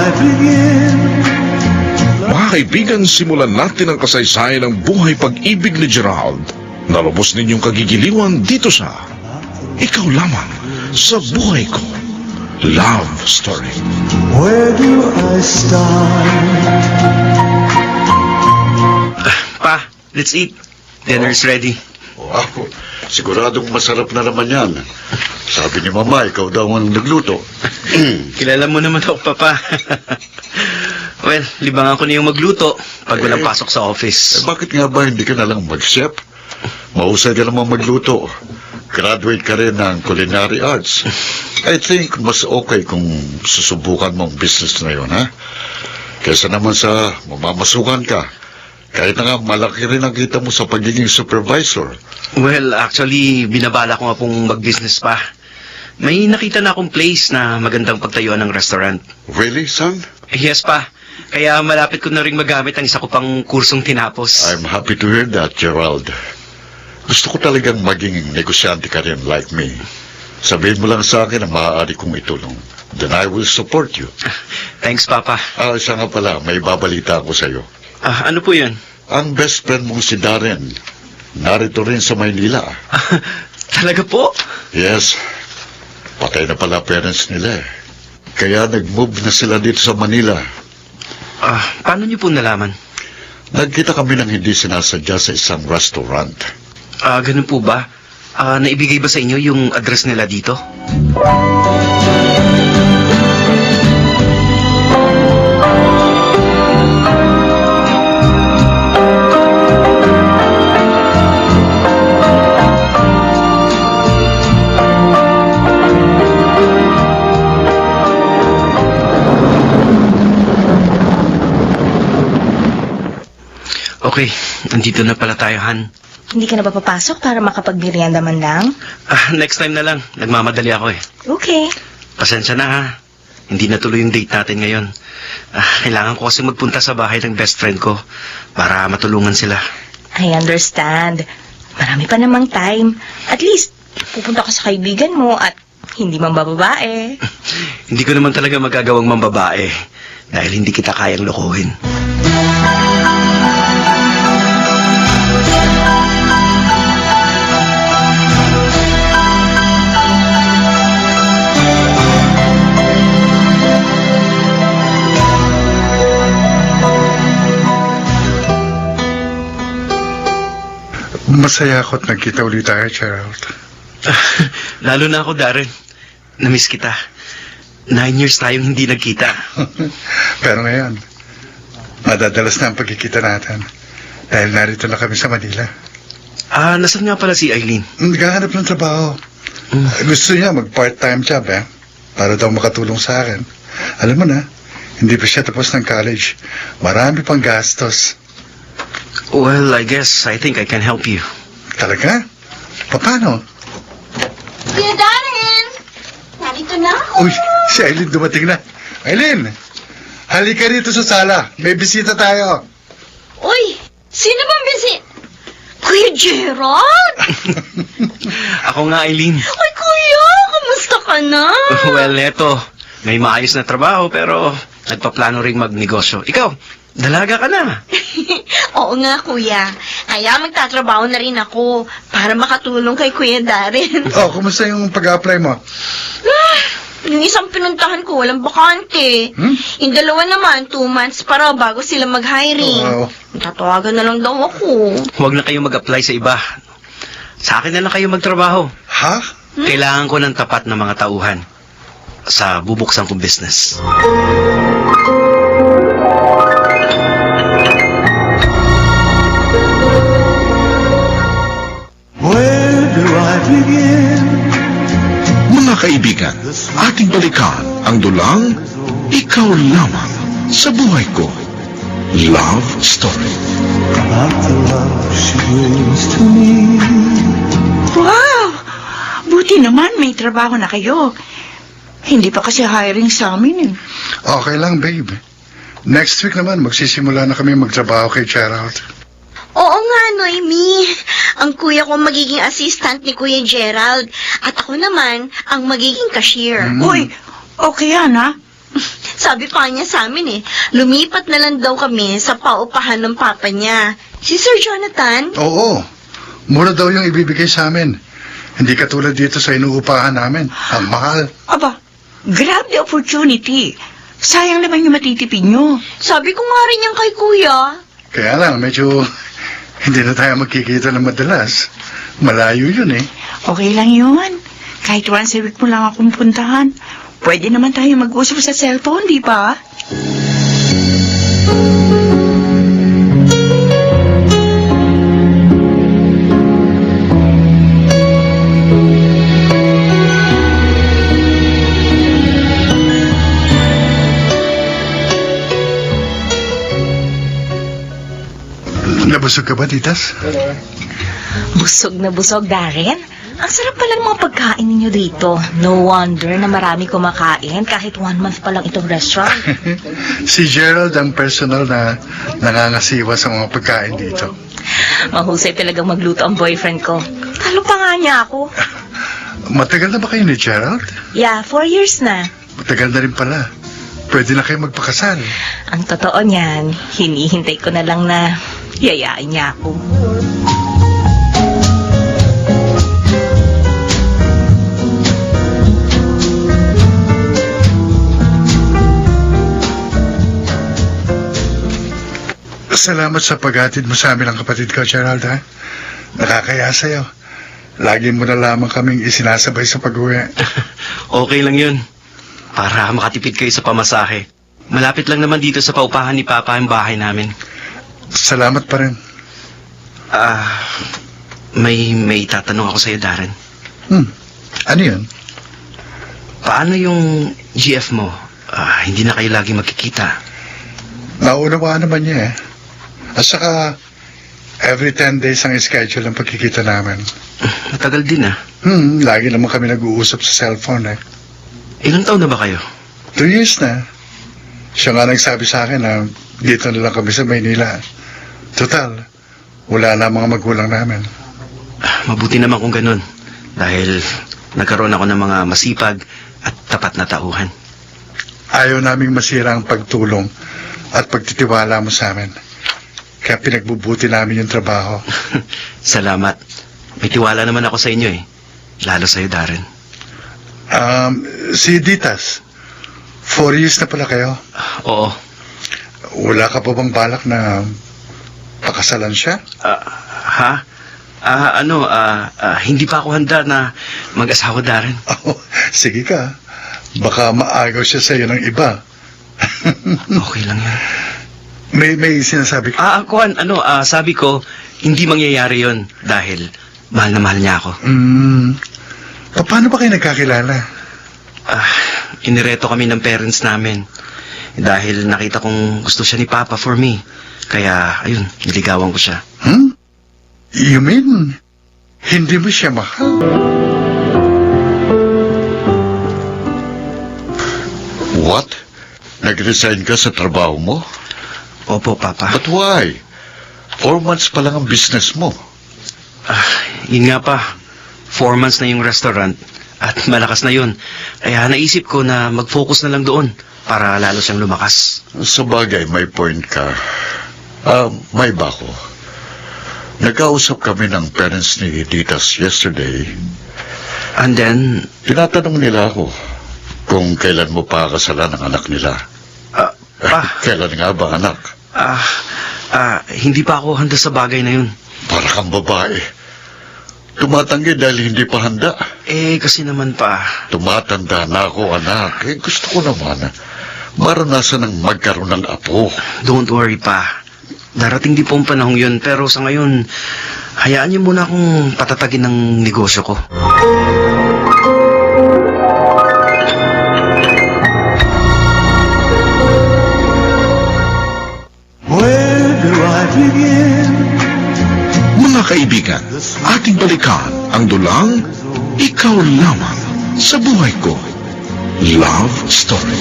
I begin? Mga kaibigan, simulan natin ang kasaysayan ng buhay pag-ibig ni Gerald. Nalubos ninyong kagigiliwan dito sa Ikaw Lamang sa Buhay Ko Love Story. Where do I start? Pa, let's eat. Dinner's ready. Wow, siguradong masarap na naman yan. Sabi ni Mama, ikaw daw ang nagluto. Kilala mo naman ako, Papa. Well, libangan ko na yung magluto pag walang pasok sa office. Bakit nga ba hindi ka na lang mag-chef? Mahusay ka namang magluto. Graduate ka rin ng culinary arts. I think mas okay kung susubukan mo ang business na yun, ha? Kaysa naman sa mamamasukan ka. Kahit na nga malaki rin ang kita mo sa pagiging supervisor. Well, actually, binabala ko nga pong mag-business pa. May nakita na akong place na magandang pagtayuan ng restaurant. Really, son? Yes, pa. Kaya malapit ko na rin magamit ang isa ko pang kursong tinapos. I'm happy to hear that, Gerald. Gusto ko talagang maging negosyante ka rin like me. Sabihin mo lang sa akin na maaari kong itulong. Then I will support you. Thanks, Papa. Siya nga pala, may babalita ako sa'yo. Ano po yun? Ang best friend mong si Darren, narito rin sa Maynila. Talaga po? Yes, patay na pala parents nila eh. Kaya nag-move na sila dito sa Manila. Paano niyo po nalaman? Nagkita kami ng hindi sinasadya sa isang restaurant. Ganun po ba? Naibigay ba sa inyo yung address nila dito? Okay, nandito na pala tayo, Han. Hindi ka na ba papasok para makapag-merienda man lang? Next time na lang. Nagmamadali ako eh. Okay. Pasensya na ha. Hindi natuloy yung date natin ngayon. Kailangan ko kasi magpunta sa bahay ng best friend ko para matulungan sila. I understand. Marami pa namang time. At least, pupunta ka sa kaibigan mo at hindi mang bababae. Hindi ko naman talaga magagawang mambabae dahil hindi kita kayang lokohin. Masaya ako at nagkita ulit tayo, Gerald. Lalo na ako, Darren. Namiss kita. 9 years tayong hindi nagkita. Pero ngayon, madadalas na ang pagkikita natin dahil narito na kami sa Manila. Nasaan nga pala si Eileen? Naghahanap ng trabaho. Gusto niya mag-part-time job, para daw makatulong sa akin. Alam mo na, hindi pa siya tapos ng college. Marami pang gastos. Well, I think I can help you. Talaga? Paano? Kuya Darren! Narito na ako. Uy, si Eileen dumating na. Eileen, halika rito sa sala. May bisita tayo. Uy, sino bang bisit? Kuya Gerald? Ako nga, Eileen. Ay, kuya, kamusta ka na? Well, eto. May maayos na trabaho pero nagpaplano ring magnegosyo. Ikaw, dalaga ka na. Oo nga, kuya. Kaya magtatrabaho na rin ako para makatulong kay Kuya Darren. Oh, kumusta yung pag-apply mo? Yung isang pinuntahan ko, walang bakante. Yung dalawa naman, 2 months pa raw bago sila mag-hiring. Oo. Tatawagan na lang daw ako. Huwag na kayo mag-apply sa iba. Sa akin na lang kayo magtrabaho. Ha? Kailangan ko ng tapat na mga tauhan sa bubuksan kong business. Where do I begin? Mga kaibigan, ating balikan ang dulang Ikaw Lamang sa Buhay Ko Love Story. About the love she brings to me. Wow! Buti naman may trabaho na kayo. Hindi pa kasi hiring sa amin eh. Okay lang, babe. Next week naman, magsisimula na kami magtrabaho kay Gerald. Oo nga, Noemi. Ang kuya ko magiging assistant ni Kuya Gerald. At ako naman, ang magiging cashier. Uy, okay yan ha? Sabi pa niya sa amin lumipat na lang daw kami sa paupahan ng papa niya. Si Sir Jonathan? Oo. Mura daw yung ibibigay sa amin. Hindi katulad dito sa inuupahan namin. Ang mahal. Aba, grab the opportunity. Sayang naman yung matitipid nyo. Sabi ko nga rin yan kay Kuya. Kaya lang, medyo hindi na tayo magkikita ng madalas. Malayo yun eh. Okay lang yun. Kahit once a week mo lang akong puntahan. Pwede naman tayo mag-usap sa cellphone, di ba? Nabusog ka ba, Titas? Busog na busog, Darren. Ang sarap pala ng mga pagkain ninyo dito. No wonder na marami kumakain kahit 1 month pa lang itong restaurant. Si Gerald ang personal na nangangasiwa sa mga pagkain dito. Mahusay talagang magluto ang boyfriend ko. Talo pa nga niya ako. Matagal na ba kayo ni Gerald? Yeah, 4 years na. Matagal na rin pala. Pwede na kayo magpakasal. Ang totoo niyan, hinihintay ko na lang na yayain niya ako. Salamat sa paghatid mo sa amin ang kapatid ko, Gerald, ha? Nakakaya sa'yo. Lagi mo na lamang kaming isinasabay sa pag-uwi. Okay lang yun. Para makatipid kayo sa pamasahe. Malapit lang naman dito sa paupahan ni Papa ang bahay namin. Salamat pa rin. May tatanong ako sa'yo, Darren. Ano yun? Paano yung GF mo? Hindi na kayo lagi magkikita. Naunawaan naman niya, eh. At saka, every 10 days ang schedule ng pagkikita namin. Matagal din Lagi naman kami nag-uusap sa cellphone, eh. Ilang taon na ba kayo? 2 years na. Siya nga nagsabi sa akin na dito na lang kami sa Maynila. Total, wala na mga magulang namin. Mabuti naman kung ganun. Dahil nagkaroon ako ng mga masipag at tapat na tauhan. Ayaw naming masira ang pagtulong at pagtitiwala mo sa amin. Kaya pinagbubuti namin yung trabaho. Salamat. May tiwala naman ako sa inyo eh. Lalo sa'yo, Darren. Si Ditas, 4 years na pala kayo. Oo. Wala ka pa bang balak na pakasalan siya? Hindi pa ako handa na mag-asawa, Darren. Oh, sige ka. Baka maagaw siya sa'yo ng iba. Okay lang yan. May sinasabi ka? Sabi ko, hindi mangyayari yon dahil mahal na mahal niya ako. Paano ba kayo nagkakilala? Inireto kami ng parents namin. Dahil nakita kong gusto siya ni Papa for me. Kaya, ayun, niligawan ko siya. You mean, hindi mo siya mahal? What? Nag-resign ka sa trabaho mo? Opo, Papa. But why? 4 months pa lang ang business mo. Yun nga pa. 4 months na yung restaurant. At malakas na yun. Kaya naisip ko na mag-focus na lang doon para lalo siyang lumakas. Sa bagay, may point ka. May bako. Nagkausap kami ng parents ni Ditas yesterday. And then, Tinatanong nila ako kung kailan mo pakakasalan ang anak nila. Pa, Kailan nga ba, anak? hindi pa ako handa sa bagay na yun. Para kang babae. Tumatanggi dahil hindi pa handa. Kasi naman pa. Tumatanda na ako, anak. Gusto ko naman. Maranasan ng magkaroon ng apo. Don't worry pa. Darating din po ang panahong yun. Pero sa ngayon, hayaan niyo muna akong patatagin ng negosyo ko. Where do I begin? Mga kaibigan, ating balikan ang dulang Ikaw Lamang sa Buhay Ko. Love Story.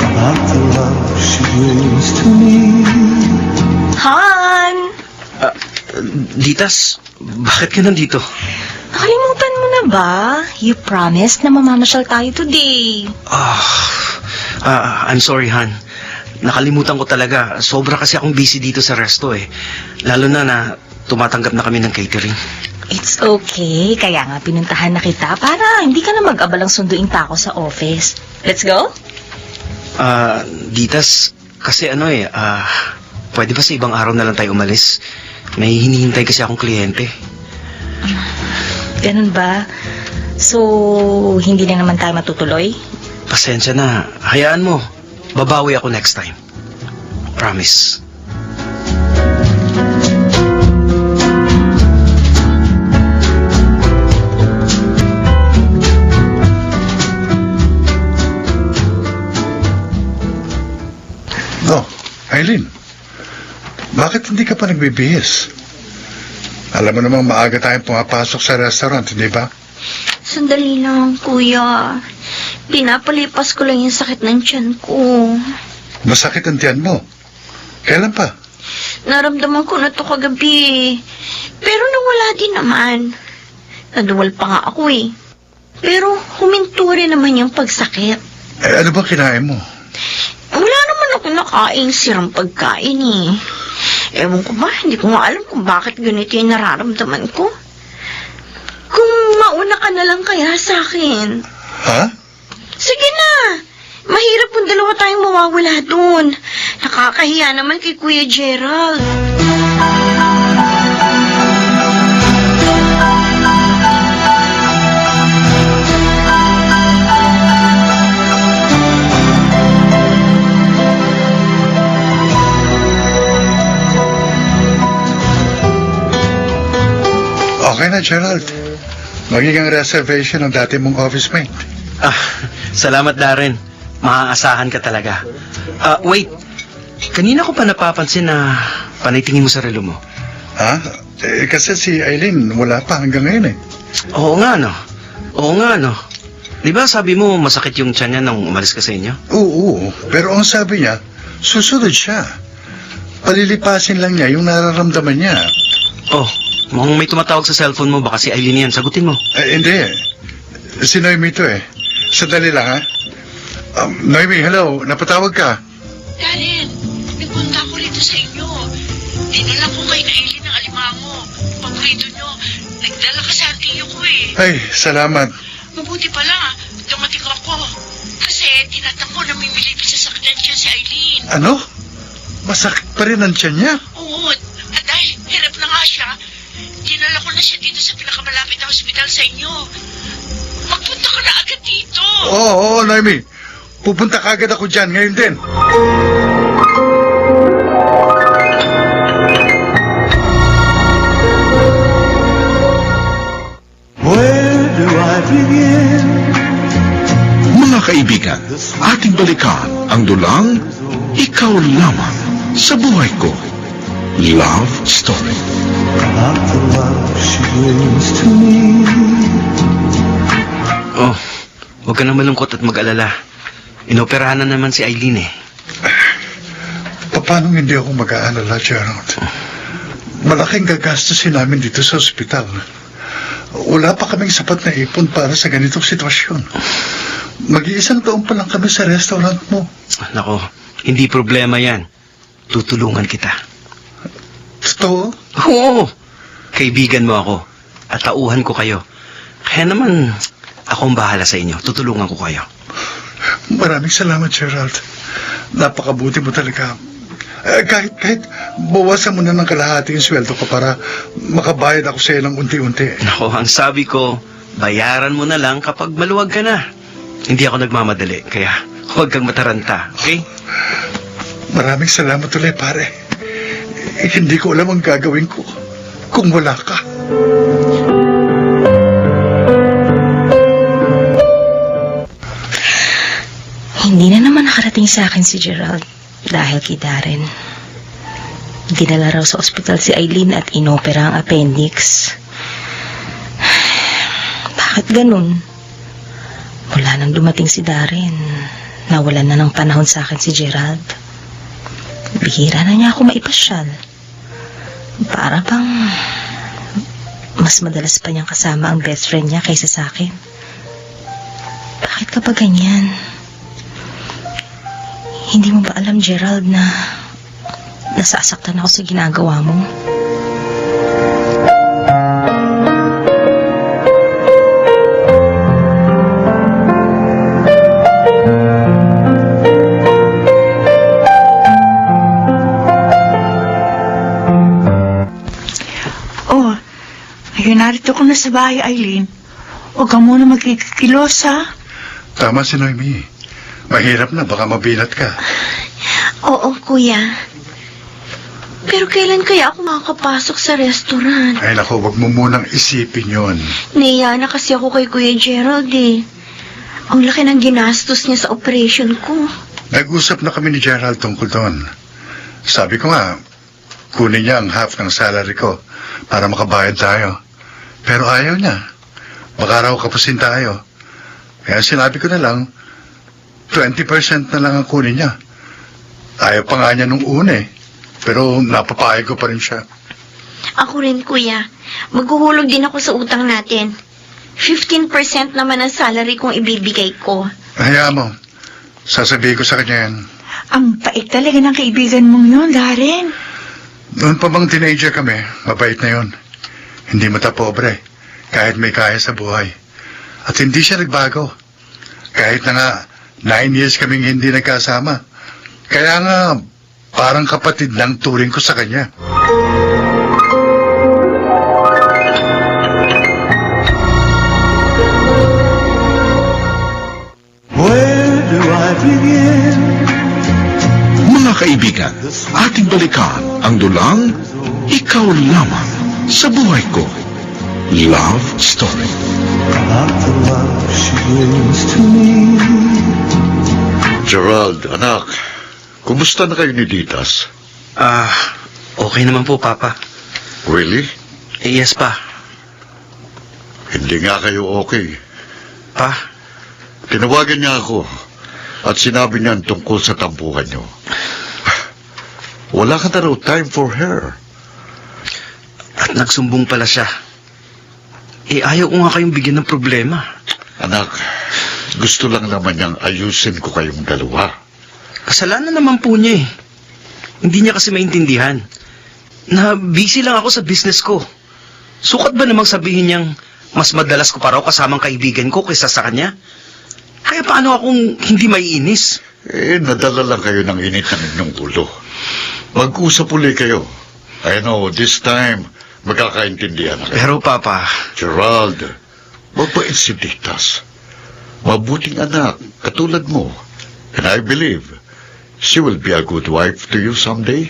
About the love she brings to me. Han! Ditas, bakit ka nandito? Nakalimutan mo na ba? You promised na mamamasyal tayo today. I'm sorry, Han. Nakalimutan ko talaga. Sobra kasi akong busy dito sa resto eh. Lalo na tumatanggap na kami ng catering. It's okay. Kaya nga pinuntahan na kita para hindi ka na mag-abalang sunduin pa ako sa office. Let's go? Ditas, kasi pwede ba sa ibang araw na lang tayo umalis? May hinihintay kasi akong kliyente. Ganun ba? So, hindi na naman tayo matutuloy? Pasensya na. Hayaan mo. Babawi ako next time. Promise. Oh, Eileen. Bakit hindi ka pa nagbibihis? Alam mo namang maaga tayong pumapasok sa restaurant, hindi ba? Sandali lang, kuya. Pinapalipas ko lang yung sakit ng tiyan ko. Masakit ang tiyan mo. Kailan pa? Naramdaman ko na to kagabi. Pero nawala din naman. Naduwal pa nga ako eh. Pero huminto rin naman yung pagsakit. Ano ba kinain mo? Wala naman ako nakaing sirang pagkain eh. Ewan ko ba, hindi ko nga alam kung bakit ganito yung nararamdaman ko. Kung mauna ka na lang kaya sa akin. Ha? Sige na. Mahirap kung dalawa tayong mawawala dun. Nakakahiya naman kay Kuya Gerald. Okay na, Gerald. Magiging reservation ng dati mong office mate. Salamat, Darren. Maaasahan ka talaga. Wait. Kanina ko pa napapansin na panaytingin mo sa relo mo. Ha? Kasi si Eileen wala pa hanggang ngayon eh. Oo nga, no? Di ba sabi mo masakit yung tiyan niya nung umalis ka sa inyo? Oo, pero ang sabi niya, susunod siya. Palilipasin lang niya yung nararamdaman niya. Oh, mukhang may tumatawag sa cellphone mo. Baka si Eileen yan. Sagutin mo. Hindi. Si Noemi to eh. Sandali lang ha. Noemi, hello. Napatawag ka. Darren, nagpunta ko rito sa inyo. Dinala ko kay Eileen ng alimango. Paborito nyo. Nagdala ka sa antiyo ko eh. Ay, salamat. Mabuti pala, dumating ako. Kasi tinatang ko namimili pa sa sakit siya si Eileen. Ano? Masakit pa rin ang tiyan niya? Oo, at dahil hirap na nga siya, dinala ko na siya dito sa pinakamalapit na hospital sa inyo. Magpunta ka na agad dito. Oo, Noemi. Pupunta kagad ako dyan ngayon din. Where do I begin? Mga kaibigan, ating balikan ang dulang Ikaw Lamang sa Buhay Ko. Love Story. About the love she brings to me. Oh, huwag ka nang malungkot at mag-alala. Inoperahan na naman si Eileen eh. Paano hindi ako mag-aalala, Gerald? Malaking gagastusin namin dito sa ospital. Wala pa kaming sapat na ipon para sa ganitong sitwasyon. Mag-iisang taon pa lang kami sa restaurant mo. Nako, hindi problema yan. Tutulungan kita. Totoo? Oo, kaibigan mo ako. At tauhan ko kayo. Kaya naman, akong bahala sa inyo. Tutulungan ko kayo. Maraming salamat, Gerald. Napakabuti mo talaga. Kahit bawasan mo na ng kalahati yung sweldo ko para makabayad ako sa iyo ng unti-unti. Nako, ang sabi ko, bayaran mo na lang kapag maluwag ka na. Hindi ako nagmamadali, kaya huwag kang mataranta, okay? Maraming salamat ulit, pare. Hindi ko alam ang gagawin ko kung wala ka. Hindi na naman nakarating sa akin si Gerald dahil kay Darren. Dinala raw sa ospital si Eileen at inopera ang appendix. Bakit ganun? Wala nang dumating si Darren. Nawalan na ng panahon sa akin si Gerald. Bihira na niya ako maipasyal. Para bang mas madalas pa niyang kasama ang best friend niya kaysa sa akin. Bakit ka ba ganyan? Hindi mo ba alam, Gerald, na nasasaktan ako sa ginagawa mo? Oh, ayun, narito ko na sa bahay, Eileen. Huwag ka muna magkikilos, ha? Tama si Noemi. Mahirap na, baka mabilat ka. Oo, kuya. Pero kailan kaya ako makakapasok sa restaurant? Ay naku, wag mo munang isipin yon. Naiya na kasi ako kay Kuya Gerald eh. Ang laki ng ginastos niya sa operation ko. Nag-usap na kami ni Gerald tungkol doon. Sabi ko nga, kunin niya ang half ng salary ko para makabayad tayo. Pero ayaw niya. Baka raw kapusin tayo. Kaya sinabi ko na lang, 20% na lang ang kunin niya. Ayaw pa nga niya nung una eh. Pero napapayag ko pa rin siya. Ako rin, kuya. Maghuhulog din ako sa utang natin. 15% naman ang salary kong ibibigay ko. Hayaan mo. Sasabihin ko sa kanya yan. Ang pait talaga ng kaibigan mong yun, Darren. Noon pa bang teenager kami, mabait na yon. Hindi matapobre, kahit may kaya sa buhay. At hindi siya nagbago. Kahit na nga, 9 years kaming hindi nagkasama. Kaya nga, parang kapatid lang turing ko sa kanya. Where do I begin? Mga kaibigan, ating balikan ang dulang Ikaw Lamang sa Buhay Ko. Love Story. About the love she brings to me. Gerald, anak, kumusta na kayo ni Ditas? Okay naman po, Papa. Really? Yes, Pa. Hindi nga kayo okay. Pa, Tinawagan niya ako at sinabi niya tungkol sa tampuhan niyo. Wala ka na raw time for her. at nagsumbong pala siya. Ayaw ko nga kayong bigyan ng problema. Anak, gusto lang naman niyang ayusin ko kayong dalawa. Kasalanan naman po niya eh. Hindi niya kasi maintindihan na busy lang ako sa business ko. Sukat ba namang sabihin niyang mas madalas ko pa raw kasamang kaibigan ko kaysa sa kanya? Kaya paano akong hindi maiinis? Nadala lang kayo ng init ng inyong ulo. Mag-usap uli kayo. I know, this time, magkakaintindihan na kayo. Pero Papa, Gerald, mabait si Ditas. Mabuting anak, katulad mo. And I believe she will be a good wife to you someday.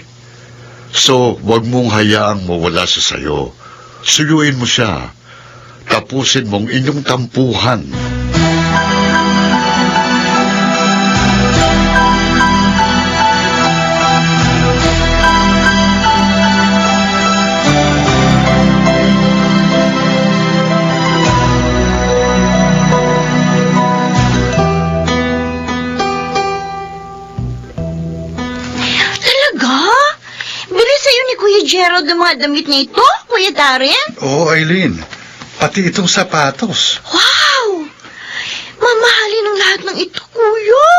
So, wag mong hayaang mawala siya sa'yo. Suyuin mo siya. Tapusin mong inyong tampuhan. Gerald ng mga damit na ito, Kuya Darren? Oo, Eileen. Pati itong sapatos. Wow! Mamahalin ang lahat ng ito, Kuya.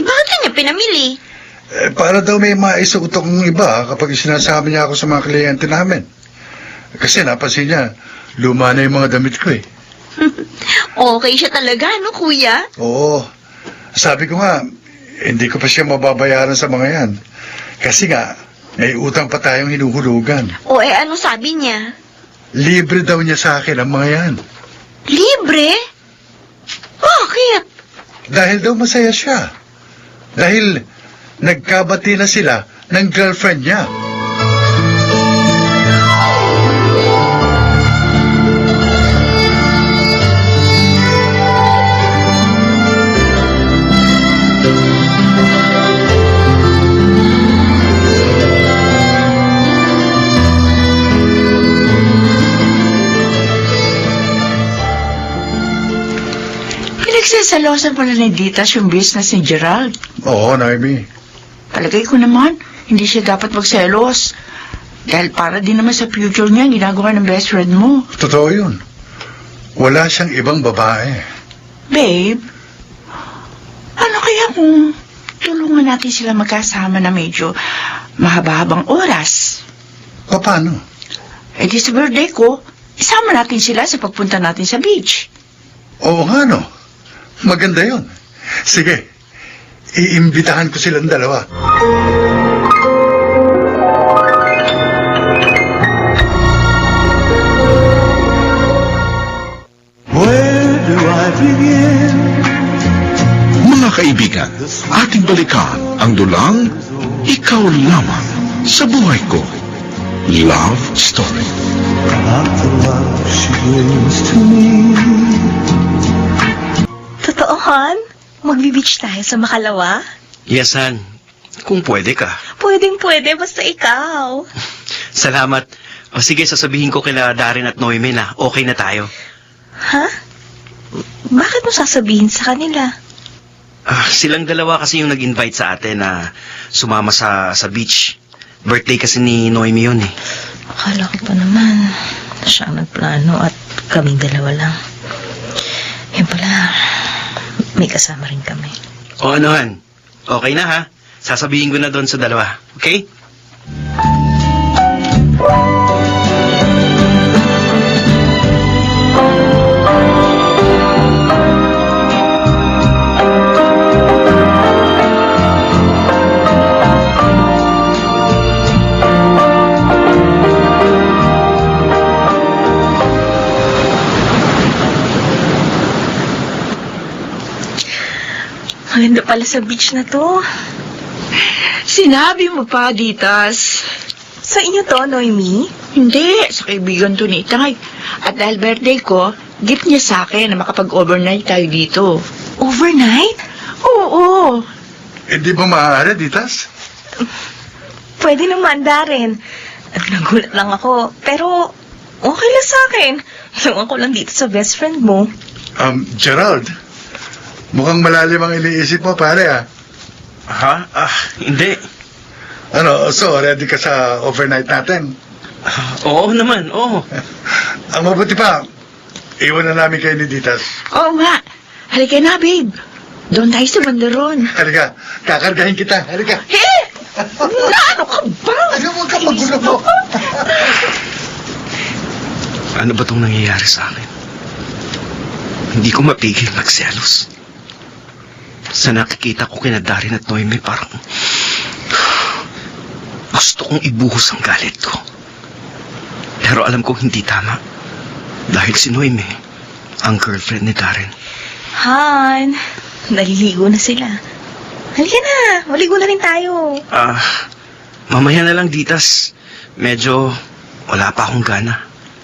Bakit niya pinamili? Para daw may maisutong iba kapag sinasabi niya ako sa mga kliyente namin. Kasi napansin niya, luma na yung mga damit ko eh. Okay siya talaga, no, Kuya? Oo. Sabi ko nga, hindi ko pa siya mababayaran sa mga yan. Kasi nga, may utang pa tayong hinuhulugan. Ano sabi niya? Libre daw niya sa akin ang mga yan. Libre? Bakit? Dahil daw masaya siya. Dahil nagkabati na sila ng girlfriend niya. Pinagsasalosan pala ni Ditas yung business ni Gerald. Oo, Naomi. Palagay ko naman, hindi siya dapat magselos. Dahil para din naman sa future niya, ginagawa ng best friend mo. Totoo yun. Wala siyang ibang babae. Babe, ano kaya kung natin sila magkasama na medyo mahaba-habang oras. Paano? Eh di sa birthday ko, isama natin sila sa pagpunta natin sa beach. Oo nga, no? Maganda yon. Sige, iimbitahan ko silang dalawa. Where do I begin? Mga kaibigan, ating balikan ang dulang Ikaw Lamang sa Buhay Ko. Love Story. About the love she brings to me. Totoo, Han? Magbe-beach tayo sa Makalawa? Yes, Han. Kung pwede ka. Pwedeng-pwede, basta ikaw. Salamat. O sige, sasabihin ko kila Darren at Noemi na okay na tayo. Ha? Bakit mo sasabihin sa kanila? Silang dalawa kasi yung nag-invite sa atin na sumama sa beach. Birthday kasi ni Noemi yun eh. Akala ko pa naman siya ang nagplano at kaming dalawa lang. Yun pala, may kasama rin kami. O ano, Han? Okay na ha? Sasabihin ko na doon sa dalawa. Okay? Maganda pala sa beach na to. Sinabi mo pa, Ditas. Sa inyo to, Noemi? Hindi, sa kaibigan to ni Itay. At dahil birthday ko, gift niya sa akin na makapag-overnight tayo dito. Overnight? Oo. Hindi ba maaari, Ditas? Pwede naman, Darren. Nagulat lang ako, pero okay lang sa akin. Iwan ko lang dito sa best friend mo. Gerald, mukhang malalim ang iniisip mo, pare, ah. Ha? Hindi. Ano, so, ready ka sa overnight natin? Oo naman, oo. Ang mabuti pa, iwan na namin kayo ni Ditas. Oo nga. Halika na, babe. Doon tayo sa bandaron. Halika, kakargahin kita. Halika. Ano ka ba? Ano mo ka magulo mo? Ano ba itong nangyayari sa akin? Hindi ko mapigil magselos. Sa nakikita ko kina Darren at Noemi, parang gusto kong ibuhos ang galit ko. Pero alam kong hindi tama. Dahil si Noemi, ang girlfriend ni Darren. Han, naliligo na sila. Halika na, maligo na rin tayo. Mamaya na lang, Ditas. Medyo wala pa akong gana.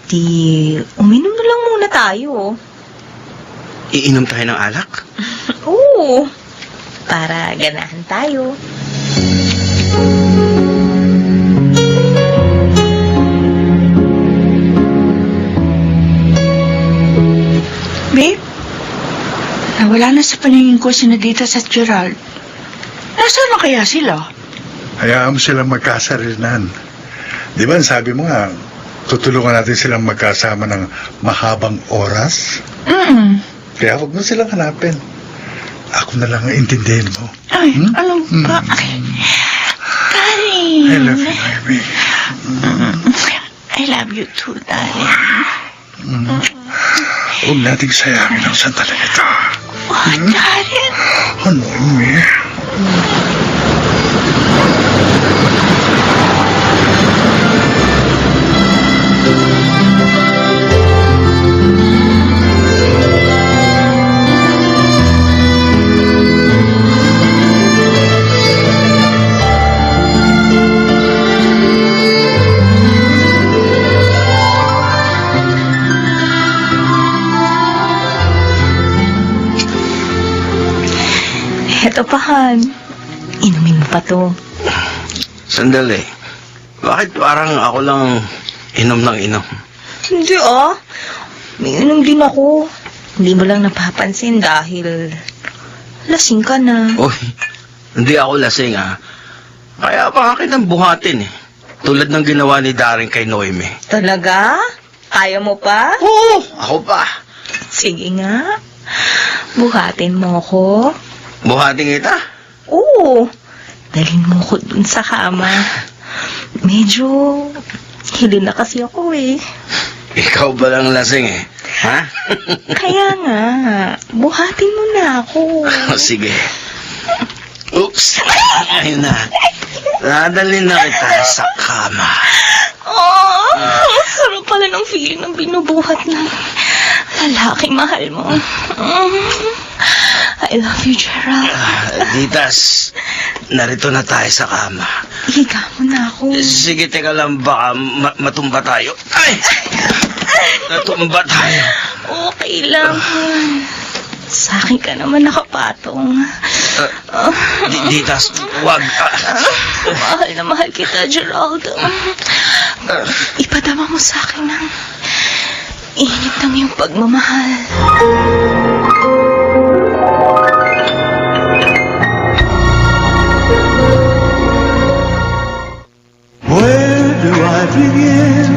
Di, uminom na lang muna tayo. Iinom tayo ng alak? Oo, para ganahan tayo. Babe, nawala na sa paningin ko si Naditas at Gerald. Nasaan na kaya sila? Hayaan mo silang magkasarilan. Di ba, sabi mo nga, tutulungan natin silang magkasama ng mahabang oras? Kaya huwag mo silang hanapin. Ako na lang ang intindihin mo. Ay, ano ba? Darling. I love you, Noemi. I love you too, darling. Huwag nating sayangin ang sandali ito. Oh, darling. Oh, Noemi. Eto pa, Han. Inumin mo pa to. Sandali. Bakit parang ako lang inom ng inom? Hindi may inom din ako. Hindi mo lang napapansin dahil lasing ka na. Uy, hindi ako lasing Kaya pa kitang buhatin eh. Tulad ng ginawa ni Darren kay Noemi. Talaga? Kaya mo pa? Oo, ako pa. Sige nga. Buhatin mo ako. Buhatin kita. Oo. Padalhin mo ko dun sa kama. Medyo hilo na kasi ako eh. Ikaw ba lang lasing eh? Ha? Kaya nga, buhatin mo na ako. Sige. Oops. Ayun na. Dadalhin na kita sa kama. Oh, sarap pala ng feeling ng binubuhat ng lalaking mahal mo. I love you, Gerald. Ditas, narito na tayo sa kama. Higa mo na ako. Sige, teka lang, baka matumba tayo. Ay! Natumba tayo. Okay lang. Sa akin ka naman nakapatong. Ditas, wag. Mahal na mahal kita, Gerald. Ipadama mo sa akin ng init ng iyong pagmamahal. Where do I begin?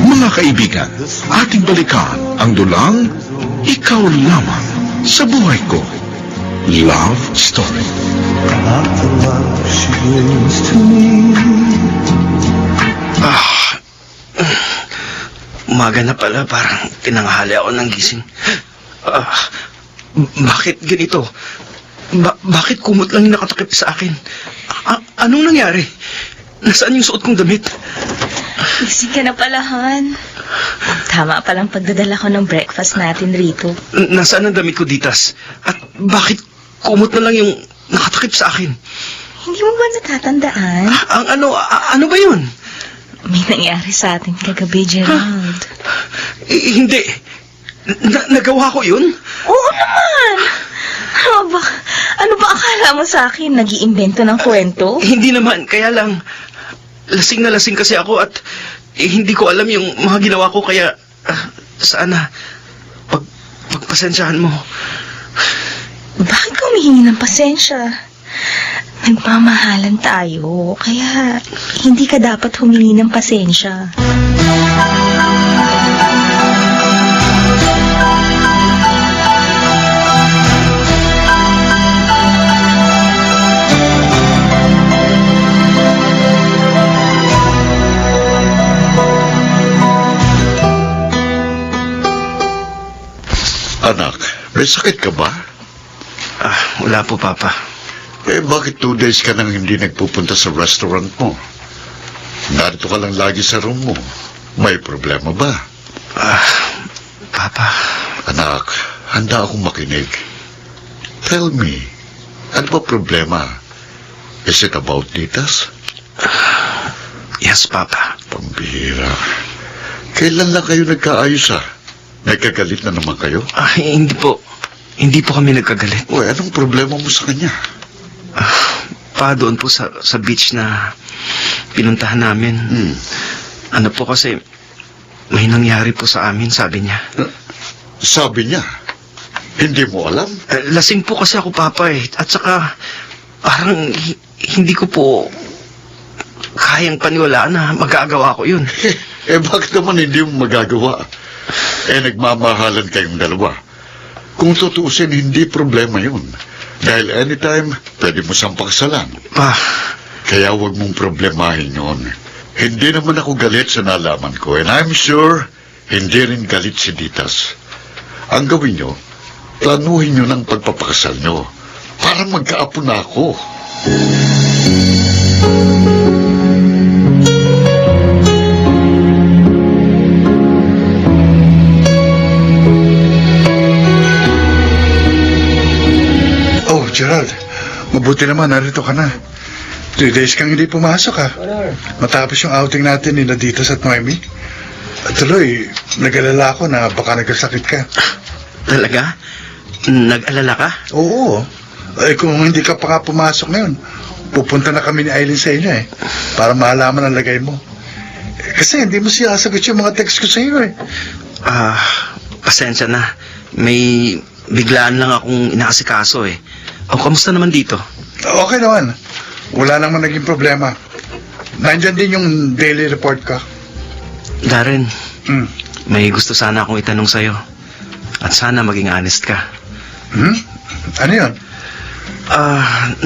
Mga kaibigan, ating balikan ang dulang Ikaw Lamang sa Buhay Ko. Love Story. About the love she brings to me. Umaga na pala, parang tinanghali ako ng gising. Bakit ganito? Bakit kumot lang yung nakatakip sa akin? Anong nangyari? Nasaan yung suot kong damit? Gising ka na pala, Han. Tama palang pagdadala ko ng breakfast natin rito. Nasaan ang damit ko, Ditas? At bakit kumot na lang yung nakatakip sa akin? Hindi mo ba natatandaan? Ano ba yun? May nangyari sa atin kagabi, Gerald. Hindi. Nagawa ko yun? Oo naman! Ano ba akala mo sa akin? Nag-iimbento ng kwento? Hindi naman, kaya lang lasing na lasing kasi ako at hindi ko alam yung mga ginawa ko kaya sana pagpasensyahan mo. Bakit ka humihingi ng pasensya? Nagmamahalan tayo, kaya hindi ka dapat humingi ng pasensya. Anak, may sakit ka ba? Wala po, Papa. Bakit 2 days ka nang hindi nagpupunta sa restaurant mo? Narito ka lang lagi sa room mo. May problema ba? Papa. Anak, handa akong makinig. Tell me, ano ba problema? Is it about Ditas? Yes, Papa. Pambihira. Kailan lang kayo nagkaayos Nagkagalit na naman kayo? Hindi po. Hindi po kami nagkagalit. Uy, anong problema mo sa kanya? Doon po sa beach na pinuntahan namin. Ano po kasi, may nangyari po sa amin, sabi niya. Sabi niya? Hindi mo alam? Lasing po kasi ako, Papa eh. At saka, parang hindi ko po kayang paniwalaan na magagawa ko yun. Bakit naman hindi mo magagawa? Nagmamahalan kayong dalawa. Kung tutuusin, hindi problema yun. Dahil anytime, pwede mo siyang paksalan. Pa. Kaya huwag mong problemahin yun. Hindi naman ako galit sa nalaman ko. And I'm sure, hindi rin galit si Ditas. Ang gawin nyo, planuhin nyo ng pagpapakasal nyo. Para magkaapo na ako. Gerald, mabuti naman, narito ka na. 3 days kang hindi pumasok, Matapos yung outing natin nila Ditas at Noemi. Tuloy, nag-alala ako na baka nagkasakit ka. Talaga? Nag-alala ka? Oo. Kung hindi ka pa nga pumasok ngayon, pupunta na kami ni Aileen sa inyo, para malaman ang lagay mo. Kasi hindi mo siya sagot yung mga text ko sa iyo, Pasensya na. May biglaan lang akong inaasikaso, kamusta naman dito? Okay naman. Wala naman naging problema. Nandyan din yung daily report ka. Darren, may gusto sana akong itanong sa'yo. At sana maging honest ka. Ano yun?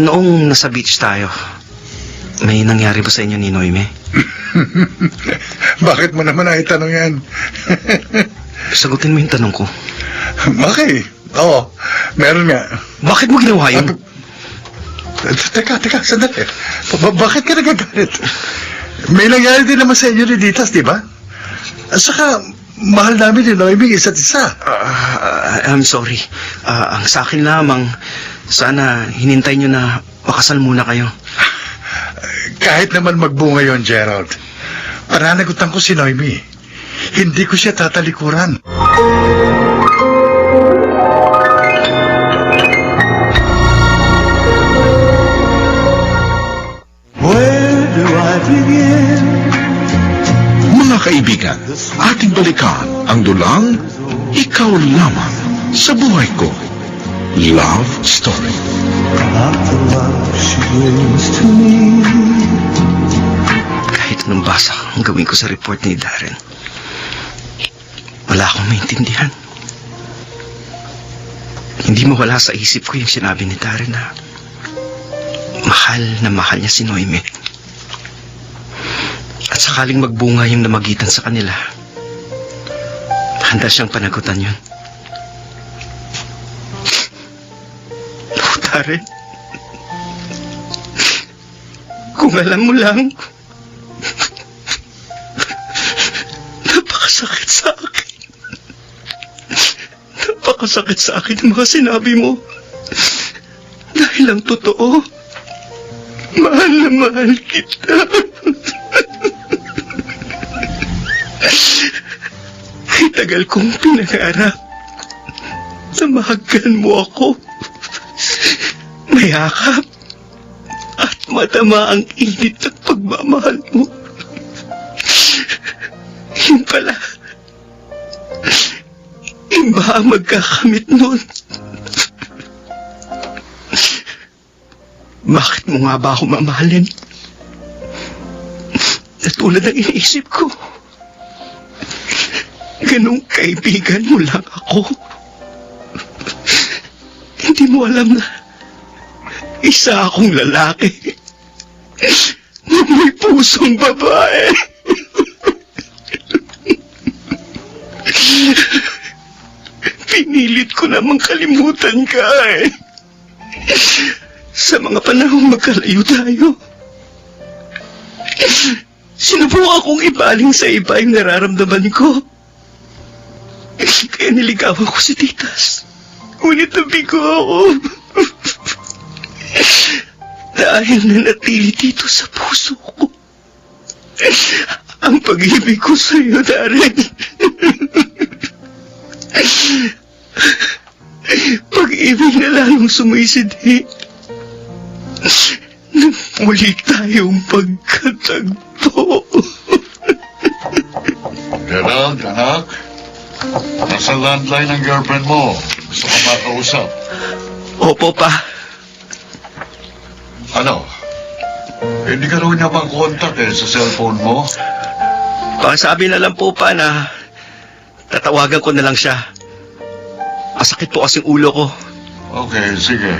Noong nasa beach tayo, may nangyari ba sa inyo ni Noime? Bakit mo naman ay tanong yan? Sagutin mo yung tanong ko. Bakit? Oo, meron nga. Bakit mo ginawa yun? Teka, sandali. Bakit ka nagagalit? May nangyari din naman sa inyo ni Ditas, di ba? At saka, mahal namin ni Noemi isa't isa. I'm sorry. Ang sa akin lamang, sana hinintay nyo na makasal muna kayo. Kahit naman magbunga yon, Gerald. Pananagutan ko si Noemi. Hindi ko siya tatalikuran. Where do I begin? Mga kaibigan, ating balikan ang dulang Ikaw Lamang sa Buhay Ko. Love Story. About the love she brings to me. Kahit anong basa ang gawin ko sa report ni Darren, wala akong maintindihan. Hindi mawala sa isip ko yung sinabi ni Darren na mahal niya si Noime. At sakaling magbunga yung namagitan sa kanila, handa siyang panagutan yun. Oh, Darren, kung alam mo lang, napakasakit sa akin. Napakasakit sa akin ang mga sinabi mo. Dahil ang totoo, mahal na mahal kita. Tagal kong pinangarap na mahagkan mo ako. Mayakap at matama ang init ng pagmamahal mo. Yun pala, iba ang magkakamit nun. Bakit mo nga ba ako mamahalin? Na tulad ng iniisip ko, ganong kaibigan mo lang ako. Hindi mo alam na isa akong lalaki na may pusong babae. Pinilit ko namang kalimutan ka eh. Sa mga panahong magkalayo tayo, sinubukan kong ibaling sa iba yung nararamdaman ko. Kaya niligawan ko si Titas. Ngunit nabigo ako. Dahil nanatili dito sa puso ko ang pag-ibig ko sa iyo, Darren. Pag-ibig na lalong sumisidi nang muli tayong pagkatagpo. Gerald, anak. Nasa landline ng girlfriend mo. Gusto ka makausap. Opo, pa. Ano? Hindi ka raw niya mag-contact sa cellphone mo? Pasabi na lang po pa na tatawagan ko na lang siya. Masakit po kasing ulo ko. Okay, sige.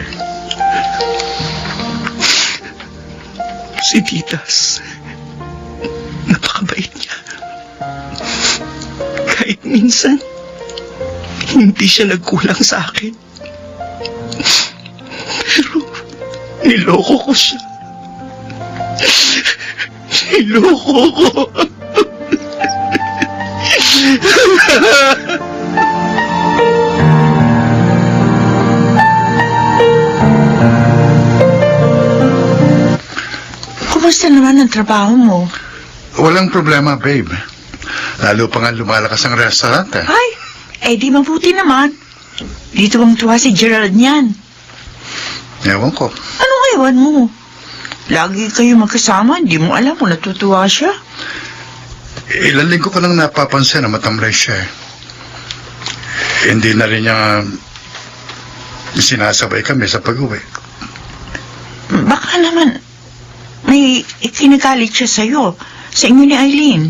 Si Titas, napakabait niya. Kahit minsan, hindi siya nagkulang sa akin. Pero, niloko ko siya. Niloko ko. Kumusta naman ang trabaho mo? Walang problema, babe. Lalo pa nga lumalakas ang restaurant, eh. Ay, di mabuti naman. Dito bang tuwa si Gerald niyan? Ewan ko. Anong ewan mo? Lagi kayo magkasama, hindi mo alam kung natutuwa siya. Ilan linggo ko lang napapansin na matamlay siya, eh. Hindi na rin niya sinasabay kami sa pag-uwi. Baka naman may ikinagalit siya sa'yo, sa inyo ni Eileen.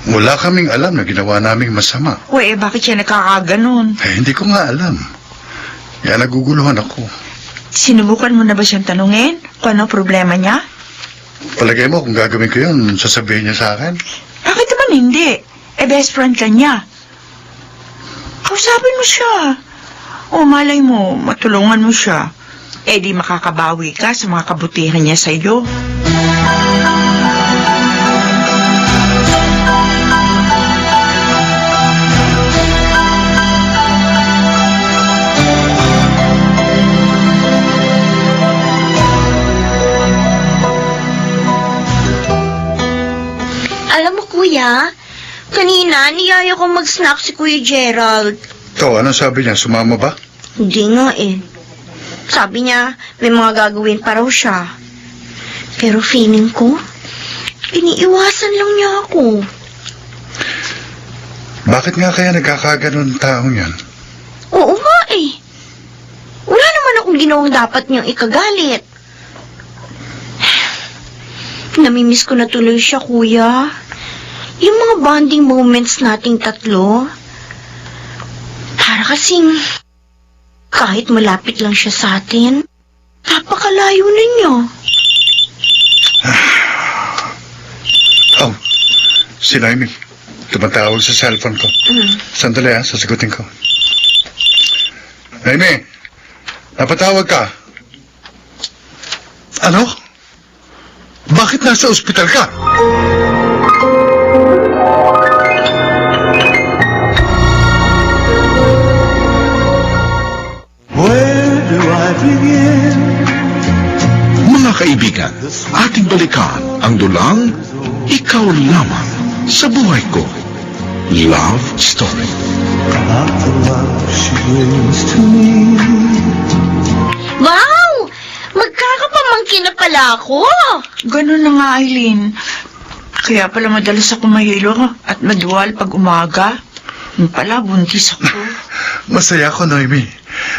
Wala kaming alam na ginawa naming masama. Bakit siya nakakaganon? Hindi ko nga alam. Kaya naguguluhan ako. Sinubukan mo na ba siyang tanungin kung ano problema niya? Palagay mo kung gagawin ko yun, sasabihin niya sa akin? Bakit naman hindi? Best friend ka niya. Kausapin mo siya. O malay mo, matulungan mo siya. Di makakabawi ka sa mga kabutihan niya sa iyo. Alam mo, Kuya, kanina niyaya ko mag-snack si Kuya Gerald. To, anong sabi niya? Sumama ba? Hindi nga eh. Sabi niya, may mga gagawin pa raw siya. Pero feeling ko, iniiwasan lang niya ako. Bakit nga kaya nagkakaganon taong yan? Oo nga eh. Wala naman akong ginawang dapat niyang ikagalit. Namimiss ko na tuloy siya, Kuya. Yung mga bonding moments nating tatlo. Para kasing kahit malapit lang siya sa atin, napakalayo na niya. Oh, si Naomi. Tumatawag sa cellphone ko. Sandali sasagutin ko. Naomi, napatawag ka. Ano? Bakit nasa ospital ka? Where do I begin? Mga kaibigan, ating balikan ang dulang Ikaw Lamang sa Buhay Ko. Love Story. About the love she brings to me. Wow! Magkakapamangkin na pala ako. Ganun na nga, Eileen. Kaya pala madalas ako mahilo at maduwal pag umaga. Yung pala, buntis ako. Masaya ako, Noemi.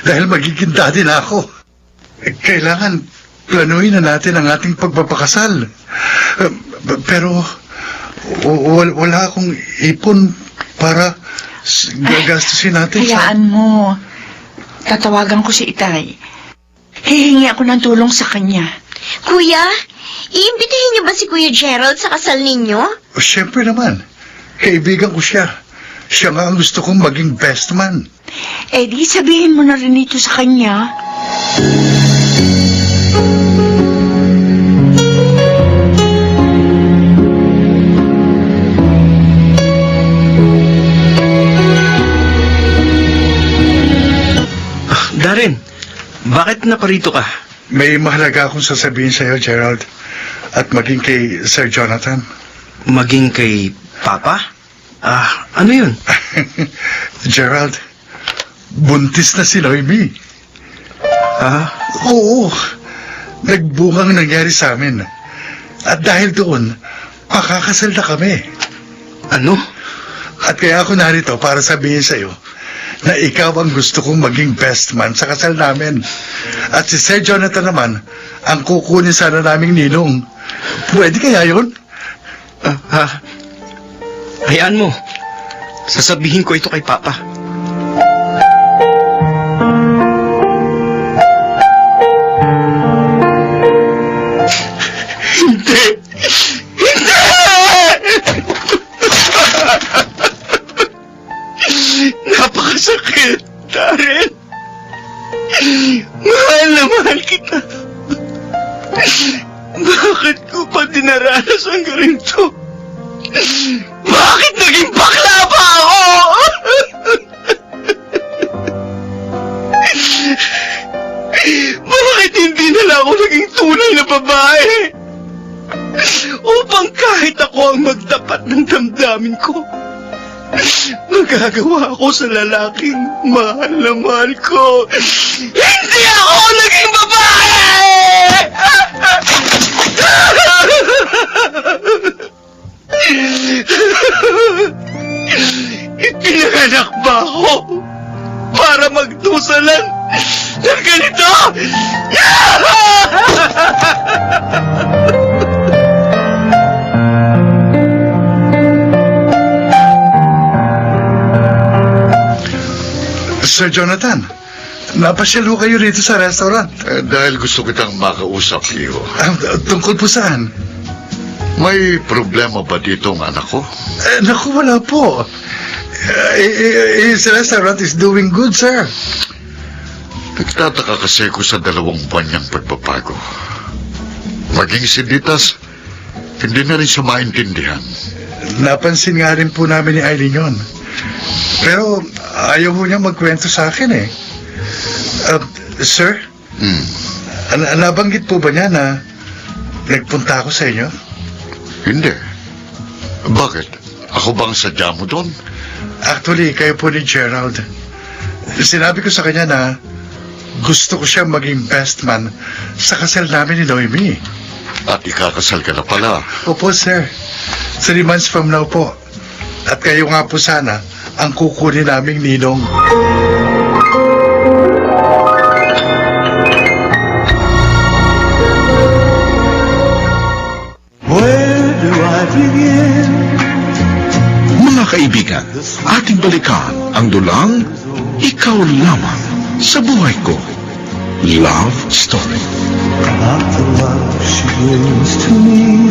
Dahil magiging daddy na ako. Kailangan planuhin na natin ang ating pagpapakasal. Pero wala akong ipon para gagastusin natin Hayaan mo. Tatawagan ko si Itay. Hihingi ako ng tulong sa kanya. Kuya, iimbitahin niyo ba si Kuya Gerald sa kasal ninyo? Siyempre naman. Kaibigan ko siya. Siya nga ang gusto kong maging best man. Di sabihin mo na rin ito sa kanya. Darren, bakit naparito ka? May mahalaga akong sasabihin sa iyo, Gerald. At maging kay Sir Jonathan. Maging kay Papa? Ano yun? Gerald, buntis na si Noemi. Oo, nagbungang nangyari sa amin. At dahil doon, pakakasal na kami. Ano? At kaya ako narito para sabihin sa iyo na ikaw ang gusto kong maging best man sa kasal namin. At si Sir Jonathan naman, ang kukunin sana naming ninong. Pwede kaya yun? Hayaan mo. Sasabihin ko ito kay Papa. Hindi! Hindi! Napakasakit, Darren. Mahal na mahal kita. Bakit ko pa dinaranas ang ganito? Bakit naging bakla pa ako? Bakit hindi na lang ako naging tunay na babae? Upang kahit ako ang magtapat ng damdamin ko, magagawa ako sa lalaking mahal na mahal ko. Hindi ako naging babae! Ipinanganak ba ako para magdusalan ng ganito? Sir Jonathan, napasyal ho kayo rito sa restaurant. Dahil gusto kitang makausap, Leo. Tungkol po saan? May problema ba dito ang anak ko? Naku, wala po. His restaurant is doing good, sir. Nagtataka kasi ko sa 2 buwan niyang pagbabago. Maging si Ditas, hindi na rin siya maintindihan. Napansin nga rin po namin ni Eileen yun. Pero ayaw po niya magkwento sa akin eh. Sir, nabanggit po ba niya na nagpunta ako sa inyo? Hindi. Bakit? Ako bang sadya mo doon? Actually, kayo po ni Gerald. Sinabi ko sa kanya na gusto ko siya maging best man sa kasal namin ni Noemi. At ikakasal ka na pala. Opo, sir. 3 months from now po. At kayo nga po sana ang kukunin naming ninong. Where do I begin? Mga kaibigan, ating balikan ang dulang Ikaw Lamang sa Buhay Ko. Love Story. About the love she brings to me.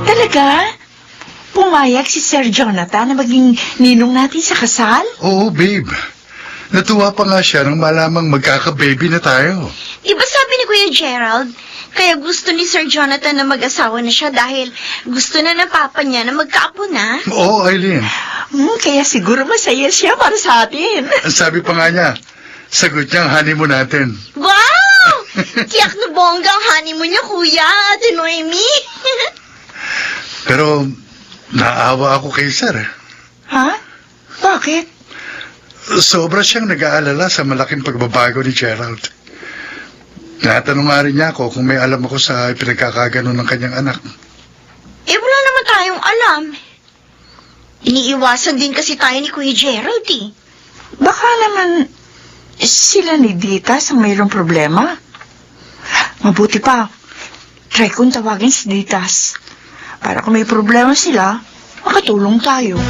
Talaga? Pumayag si Sir Jonathan na maging ninong natin sa kasal? Oo, babe. Natuwa pa nga siya nang malamang magkaka-baby na tayo. Di ba sabi ni Kuya Gerald, kaya gusto ni Sir Jonathan na mag-asawa na siya dahil gusto na ng papa niya na magkaapo na? Oo, Eileen. Kaya siguro masaya siya para sa atin. Ang sabi pa nga niya, sagot niya ang honeymoon natin. Wow! Tiyak na bongga ang honeymoon niya, Kuya, Ate Noemi. Pero naawa ako kay Sir. Ha? Bakit? Sobra siyang nag-aalala sa malaking pagbabago ni Gerald. Natanong nga rin niya ako kung may alam ako sa pinagkakaganon ng kanyang anak. Wala naman tayong alam. Iniiwasan din kasi tayo ni Kuya Gerald eh. Baka naman sila ni Ditas ang mayroong problema. Mabuti pa, try kong tawagin si Ditas. Para kung may problema sila, makatulong tayo.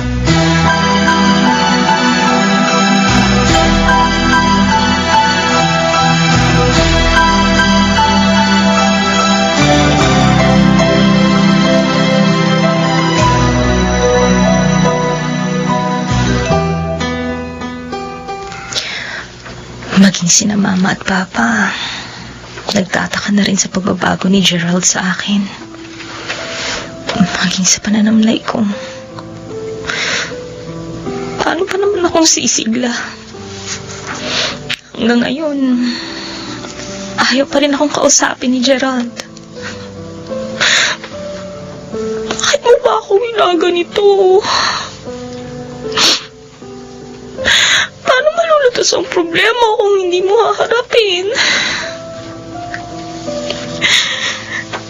Maging sina Mama at Papa, nagtataka na rin sa pagbabago ni Gerald sa akin. Maging sa pananamlay ko. Paano pa naman akong sisigla? Hanggang ngayon, ayaw pa rin akong kausapin ni Gerald. Bakit mo ba ako ginaganito? Paano malulutas ang problema kung hindi mo haharapin?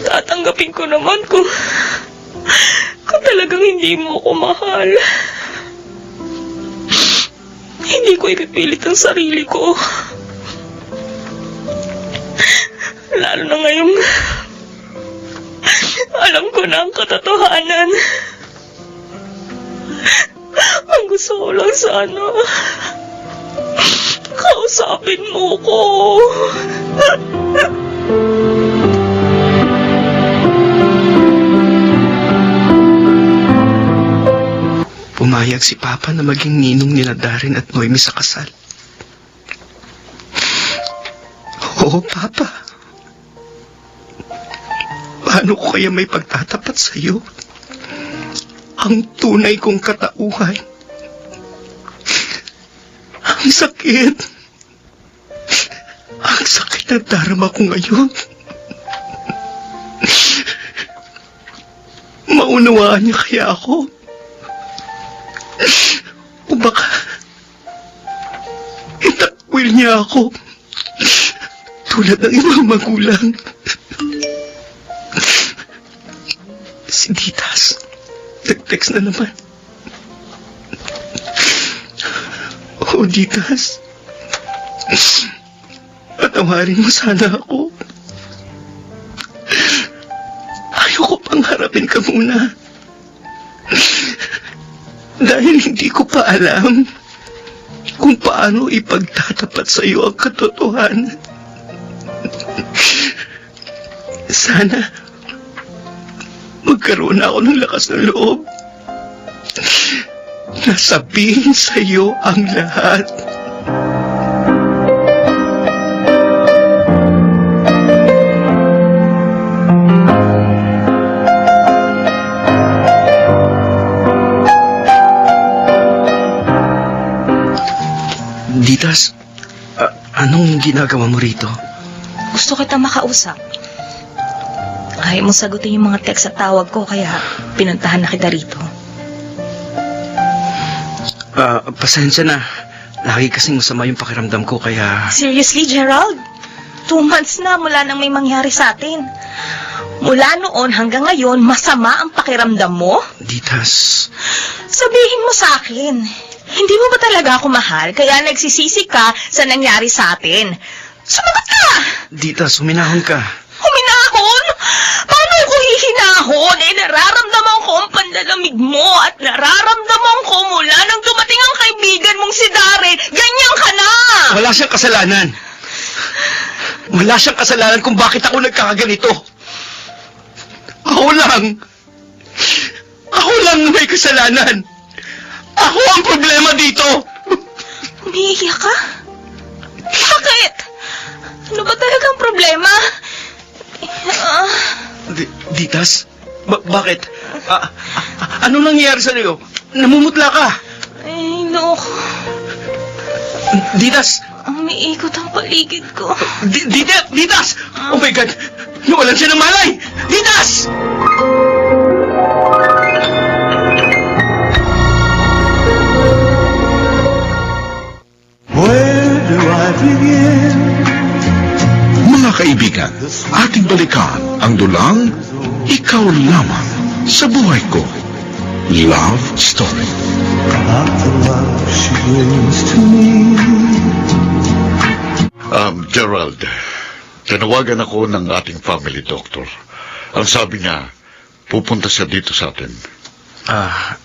Tatanggapin ko naman kung talagang hindi mo ako mahal. Hindi ko ipipilit ang sarili ko. Lalo na ngayong alam ko na ang katotohanan. Ang gusto ko lang sana, kausapin mo ko. Pumayag si Papa na maging ninong nila Darren at Noemi sa kasal. Oo, Papa. Paano ko kaya may pagtatapat sa iyo? Ang tunay kong katauhan. Ang sakit. Ang sakit na darama ko ngayon. Maunawaan niya kaya ako? O baka itakwil niya ako tulad ng ibang magulang. Si Ditas, nag-text na naman. Oh, Ditas, patawarin mo sana ako. Ayoko pang harapin ka muna. Dahil hindi ko pa alam kung paano ipagtatapat sa iyo ang katotohanan. Sana magkaroon na ako ng lakas ng loob na sabihin sa'yo ang lahat. Ditas, anong ginagawa mo rito? Gusto kita makausap. Ayaw mong sagutin yung mga text at tawag ko, kaya pinuntahan na kita rito. Pasensya na. Lagi kasing masama yung pakiramdam ko, kaya... Seriously, Gerald? 2 months na mula nang may mangyari sa atin. Mula noon hanggang ngayon, masama ang pakiramdam mo? Ditas, Sabihin mo sa akin, hindi mo ba talaga ako mahal kaya nagsisisi ka sa nangyari sa atin? Sumagot ka! Ditas, huminahon ka. Huminahon? Paano ako hihinahon? Nararamdaman ko ang pandalamig mo at nararamdaman ko mula nang dumating ang kaibigan mong si Darren. Ganyan ka na! Wala siyang kasalanan. Wala siyang kasalanan kung bakit ako nagkakaganito. Ako lang may kasalanan. Ako ang problema dito. Umiiyak ka? Bakit? Ano ba talagang problema? Ditas, bakit? Ano nangyayari sa iyo? Namumutla ka. Ay, no. Ditas! Umiikot ang paligid ko. Ditas! Oh my God! Nawalan siya ng malay! Ditas! Where do I begin? Mga kaibigan, ating balikan ang dulang Ikaw Lamang sa Buhay Ko. Love Story. About the love she brings to me. Gerald, tinawagan ako ng ating family doctor. Ang sabi niya, pupunta siya dito sa atin.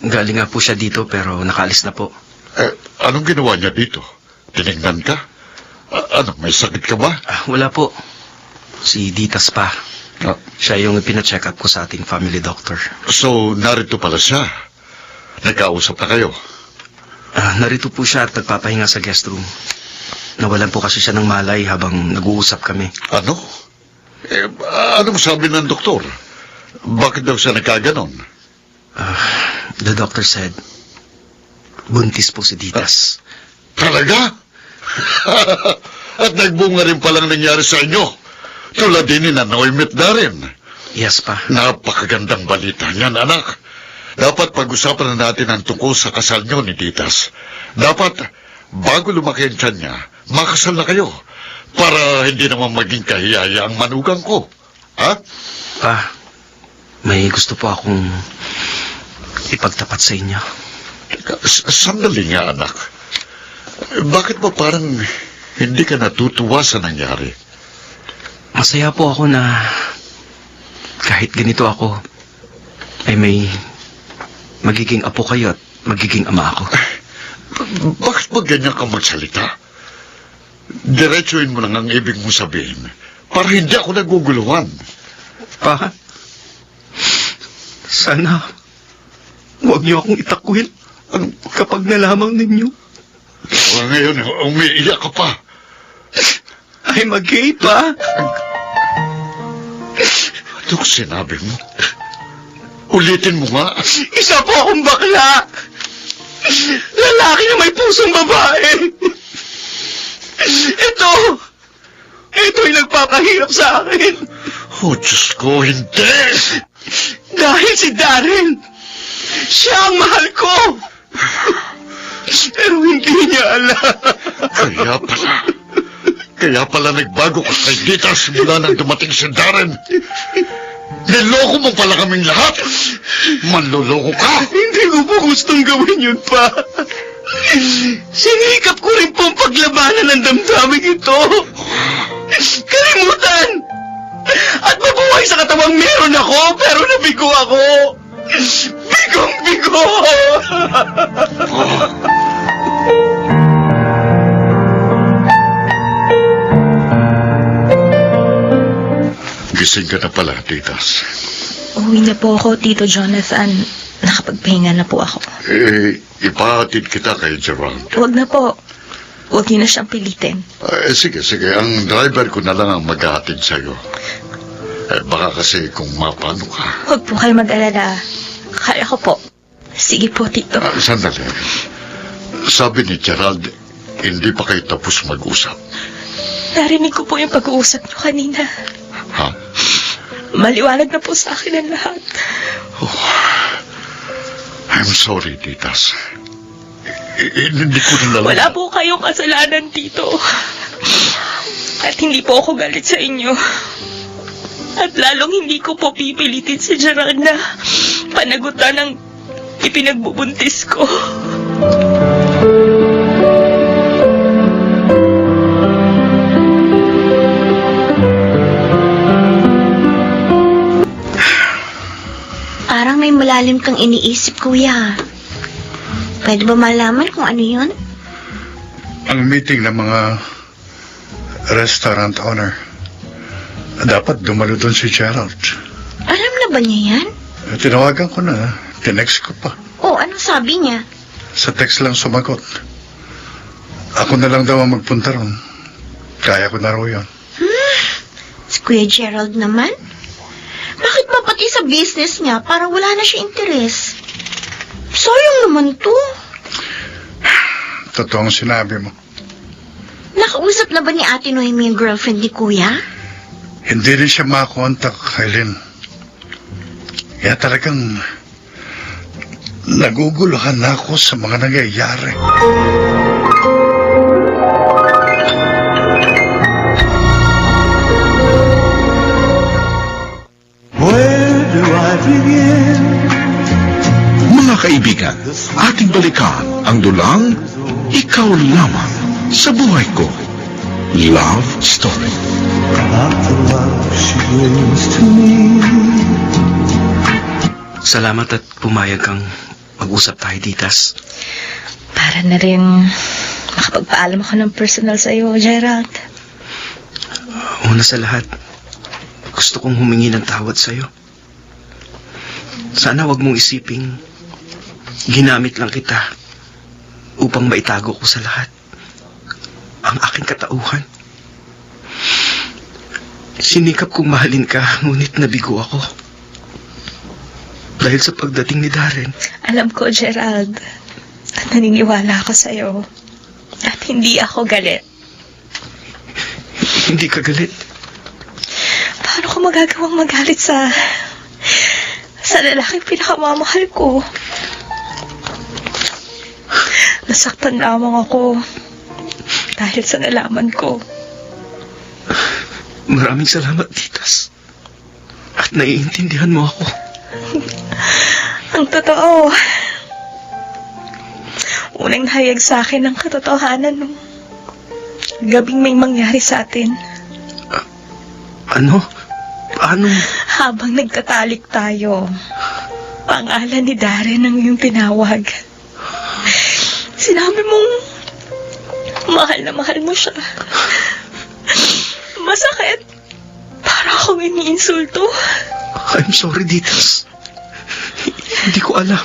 Galing nga po siya dito pero nakaalis na po. Anong ginawa niya dito? Tinignan ka? May sakit ka ba? Wala po. Si Ditas pa. Ah, Siya yung pina-check up ko sa ating family doctor. so, narito pala siya. Nagkausap na kayo. Narito po siya at nagpapahinga sa guest room. Nawalan po kasi siya ng malay habang nag-uusap kami. Ano? Anong sabi ng doktor? Bakit daw siya nagkaganon? The doctor said, buntis po si Ditas. Talaga? At nagbunga rin palang nangyari sa inyo. Tulad din ni Noymit na rin. Yes pa. Napakagandang balita niyan, anak. Dapat pag-usapan na natin ang tungkol sa kasal niyo ni Ditas. Dapat, bago lumaki ang tiyan niya, makasal na kayo. Para hindi naman maging kahiyaya ang manugang ko. Ha? Pa, may gusto po akong ipagtapat sa inyo. Sandali nga, anak. Bakit ba parang hindi ka natutuwa sa nangyari? Masaya po ako na kahit ganito ako, ay may magiging apo kayo at magiging ama ako. Bakit ba ganyan ka magsalita? Diretsuin mo lang ang ibig mong sabihin para hindi ako naguguluhan. Pa, sana huwag niyo akong itakwil kapag nalaman ninyo. Ngayon, umiiyak ka pa. Ay mag-gay pa. Anong sinabi mo? Ulitin mo nga. Isa po akong bakla. Lalaki na may pusong babae. Ito'y nagpapahirap sa akin. Oh, Diyos ko, hindi! Dahil si Darren, siya ang mahal ko. Pero hindi niya alam. Kaya pala nagbago ka kay Ditas mula nang dumating si Darren. Niloko mo pala kaming lahat. Manloloko ka. Hindi ko po gustong gawin yun pa. Sinikap ko rin pong paglabanan ng damdamin ito. Kalimutan! At mabuhay sa katawang meron ako, pero nabigo ako. Bigong-bigo! Gising ka na pala, Titas. Uwi na po ako, Tito Jonathan. Nakapagpahinga na po ako. Ipahatid kita kay Gerald. Huwag na po. Huwag niyo na siyang pilitin. Sige. Ang driver ko na lang ang maghahatid sa'yo. Baka kasi kung mapano ka. Huwag po kayo mag-alala. Kaya ko po. Sige po, Tito. Sandali. Sabi ni Gerald, hindi pa kayo tapos mag-usap. Narinig ko po yung pag-uusap niyo kanina. Ha? Maliwanag na po sa akin ang lahat. I'm sorry, Titas. Hindi ko na lang... Wala po kayong kasalanan, Tito. At hindi po ako galit sa inyo. At lalong hindi ko po pipilitin si Gerald na panagutan ng ipinagbubuntis ko. Parang may malalim kang iniisip, kuya. Pwede ba malaman kung ano yun? Ang meeting ng mga restaurant owner. Dapat dumalo doon si Gerald. Alam na ba niya yan? Tinawagan ko na. Tinext ko pa. O, anong sabi niya? Sa text lang sumagot. Ako na lang daw ang magpunta ron. Kaya ko na raw yun. Si Kuya Gerald naman? Bakit ba pati sa business niya parang wala na siya interes? Sayang naman to. Totoong sinabi mo. Nakausap na ba ni Ate Noemi yung girlfriend ni Kuya? Hindi rin siya makakontak, Eileen. Kaya talagang naguguluhan na ako sa mga nangyayari. Where do I begin? Mga kaibigan, ating balikan ang dulang Ikaw Lamang sa Buhay Ko. Love Story. About the love she brings to me. Salamat at pumayag kang mag-usap tayo, Titas. Para na rin makapagpaalam ako ng personal sa iyo, Gerald. Una sa lahat, gusto kong humingi ng tawad sa'yo. Sana wag mong isiping ginamit lang kita upang maitago ko sa lahat ang aking katauhan. Sinikap kong mahalin ka, ngunit nabigo ako. Dahil sa pagdating ni Darren. Alam ko, Gerald. At naniniwala ako sa iyo. At hindi ako galit. Hindi ka galit. Paano ko magagawang magalit sa lalaking pinakamamahal ko? Nasaktan lamang ako dahil sa nalaman ko. Maraming salamat, Titas. At naiintindihan mo ako. Ang totoo. Unang nahayag sa akin ng katotohanan nung gabing may mangyari sa atin. Ano? Paano? Habang nagtatalik tayo, pangalan ni Darren ang iyong tinawag. Sinabi mong mahal na mahal mo siya. Masakit. Para akong iniinsulto. I'm sorry, Titas. Hindi ko alam.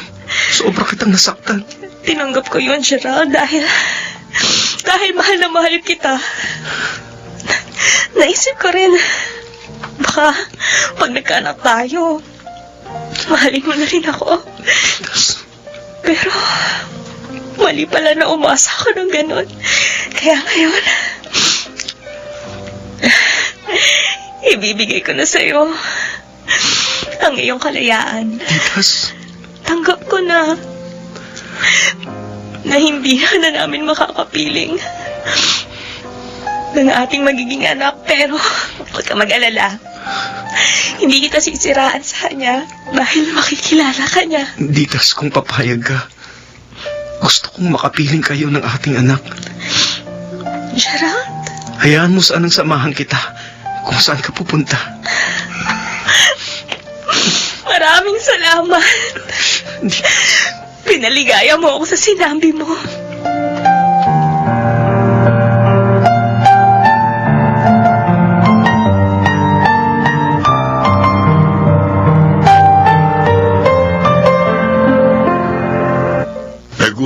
Sobra kitang nasaktan. Tinanggap ko yun, Gerald, dahil mahal na mahal kita. Naisip ko rin, baka pag nagkaanak tayo, mahalin mo na rin ako. Pero, mali pala na umasa ko ng ganon. Kaya ngayon, ibibigay ko na sa'yo ang iyong kalayaan. Titas. Tanggap ko na hindi na namin makakapiling ng ating magiging anak. Pero huwag ka mag-alala. Hindi kita sisiraan sa kanya dahil makikilala ka niya. Titas, kung papayag ka, gusto kong makapiling kayo ng ating anak. Gerald? Hayaan mo saan ang samahan kita kung saan ka pupunta. Maraming salamat. Pinaligaya mo ako sa sinabi mo.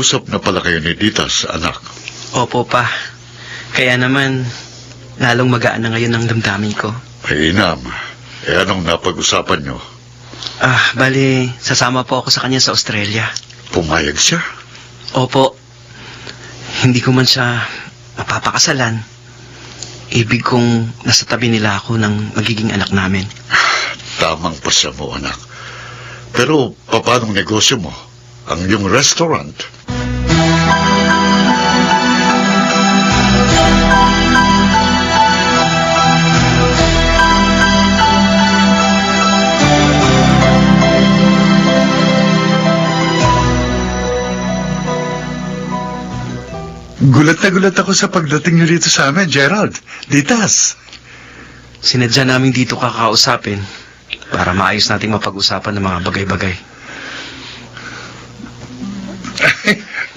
Nagkausap na pala kayo ni Ditas, anak. Opo pa. Kaya naman, lalong magaan na ngayon ang damdamin ko. Ay, Inam. Anong napag-usapan nyo? Bali, sasama po ako sa kanya sa Australia. Pumayag siya? Opo. Hindi ko man siya mapapakasalan. Ibig kong nasa tabi nila ako ng magiging anak namin. Tamang pasya mo, anak. Pero, paanong negosyo mo? Ang iyong restaurant? Gulat na gulat ako sa pagdating niyo dito sa amin, Gerald. Ditas. Sinadya namin dito kakausapin para maayos nating mapag-usapan ng mga bagay-bagay.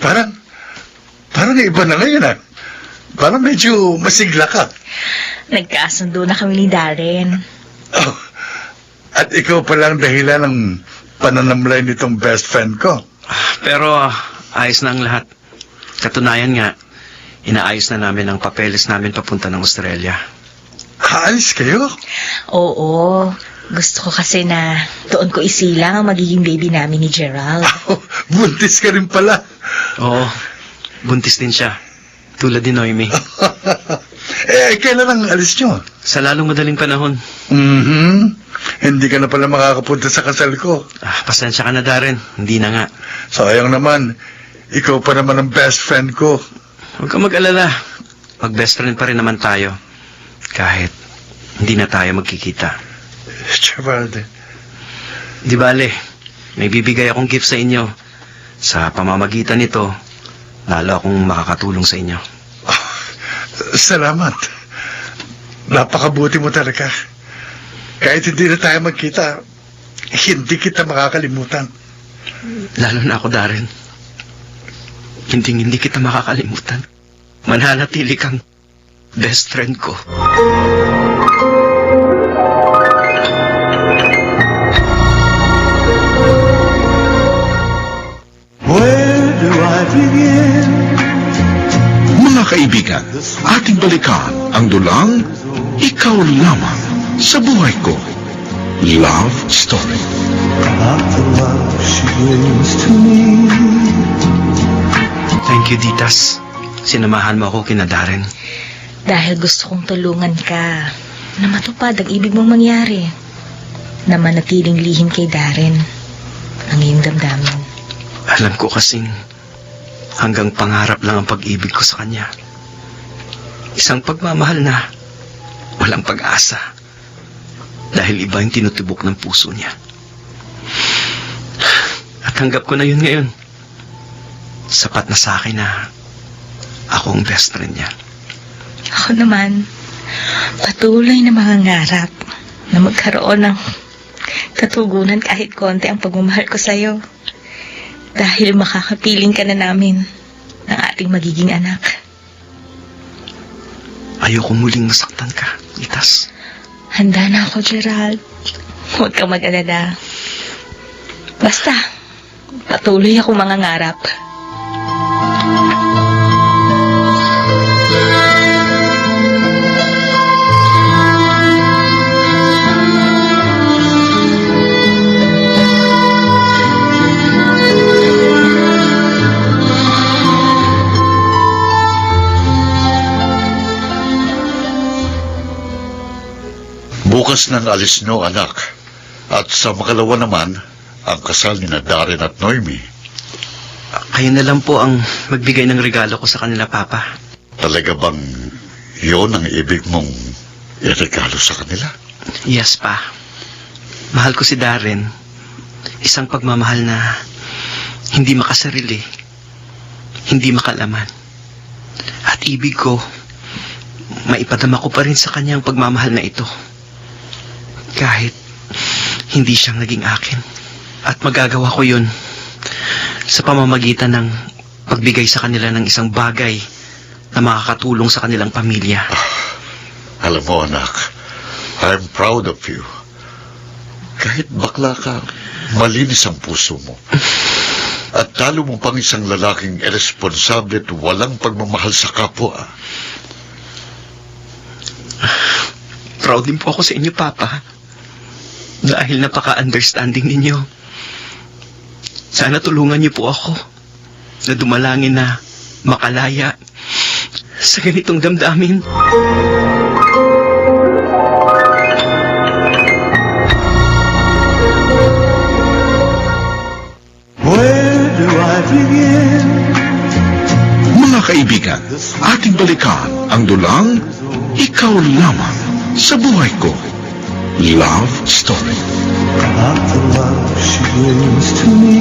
Parang iba na ngayon, ah. Parang medyo masigla ka. Nagkasundo na kami ni Darren. Oh, at ikaw pala ang dahilan ng pananamlay nitong best friend ko. Pero ayos na ang lahat. Katunayan nga, inaayos na namin ang papeles namin papunta ng Australia. Haalis kayo? Oo. Gusto ko kasi na doon ko isilang ang magiging baby namin ni Gerald. Oh, buntis ka rin pala. Oo, buntis din siya. Tulad ni Noemi. Kailan ang alis nyo? Sa lalong madaling panahon. Hindi ka na pala makakapunta sa kasal ko. Pasensya ka na, Darren. Hindi na nga. Sayang naman. Ikaw pa naman ang best friend ko. Huwag kang mag-alala. Mag-best friend pa rin naman tayo. Kahit hindi na tayo magkikita. Gerald. Di bale, may bibigay akong gift sa inyo. Sa pamamagitan nito, lalo akong makakatulong sa inyo. Salamat. Napakabuti mo talaga. Kahit hindi na tayo magkita, hindi kita makakalimutan. Lalo na ako, Darren. Hindi kita makakalimutan. Mananatili kang best friend ko. Where do I begin? Mga kaibigan, ating balikan ang dulang Ikaw Lamang sa Buhay Ko. Love Story. About the love she brings to me. Thank you, Ditas. Sinamahan mo ako kina Darren. Dahil gusto kong tulungan ka na matupad ang ibig mong mangyari. Na manatiling lihim kay Darren ang iyong damdamin. Alam ko kasing hanggang pangarap lang ang pag-ibig ko sa kanya. Isang pagmamahal na walang pag-asa. Dahil iba yung tinutubok ng puso niya. At tanggap ko na yun ngayon. Sapat na sa akin na ako ang best friend niya. Ako naman, patuloy na mangangarap na magkaroon ng katugunan kahit konti ang pagmamahal ko sa'yo. Dahil makakapiling ka na namin ng ating magiging anak. Ayoko muling masaktan ka, Ditas. Handa na ako, Gerald. Huwag kang mag-alala. Basta, patuloy akong mangangarap. Bukas ng alis nyo, anak. At sa makalawa naman, ang kasal ni na Darren at Noemi. Kayo na lang po ang magbigay ng regalo ko sa kanila, Papa. Talaga bang yon ang ibig mong iregalo sa kanila? Yes, Pa. Mahal ko si Darren. Isang pagmamahal na hindi makasarili, hindi makalaman. At ibig ko, maipadama ko pa rin sa kanya ang pagmamahal na ito. Kahit hindi siyang naging akin. At magagawa ko yun sa pamamagitan ng pagbigay sa kanila ng isang bagay na makakatulong sa kanilang pamilya. Alam mo, anak, I'm proud of you. Kahit bakla ka, malinis ang puso mo. At talo mo pang isang lalaking irresponsable at walang pagmamahal sa kapwa. Proud din po ako sa inyo, Papa. Dahil napaka-understanding ninyo. Sana tulungan niyo po ako na dumalangin na makalaya sa ganitong damdamin. Where do I begin? Mga kaibigan, ating balikan ang dulang Ikaw Lamang sa Buhay Ko. Love Story. About the love she brings to me.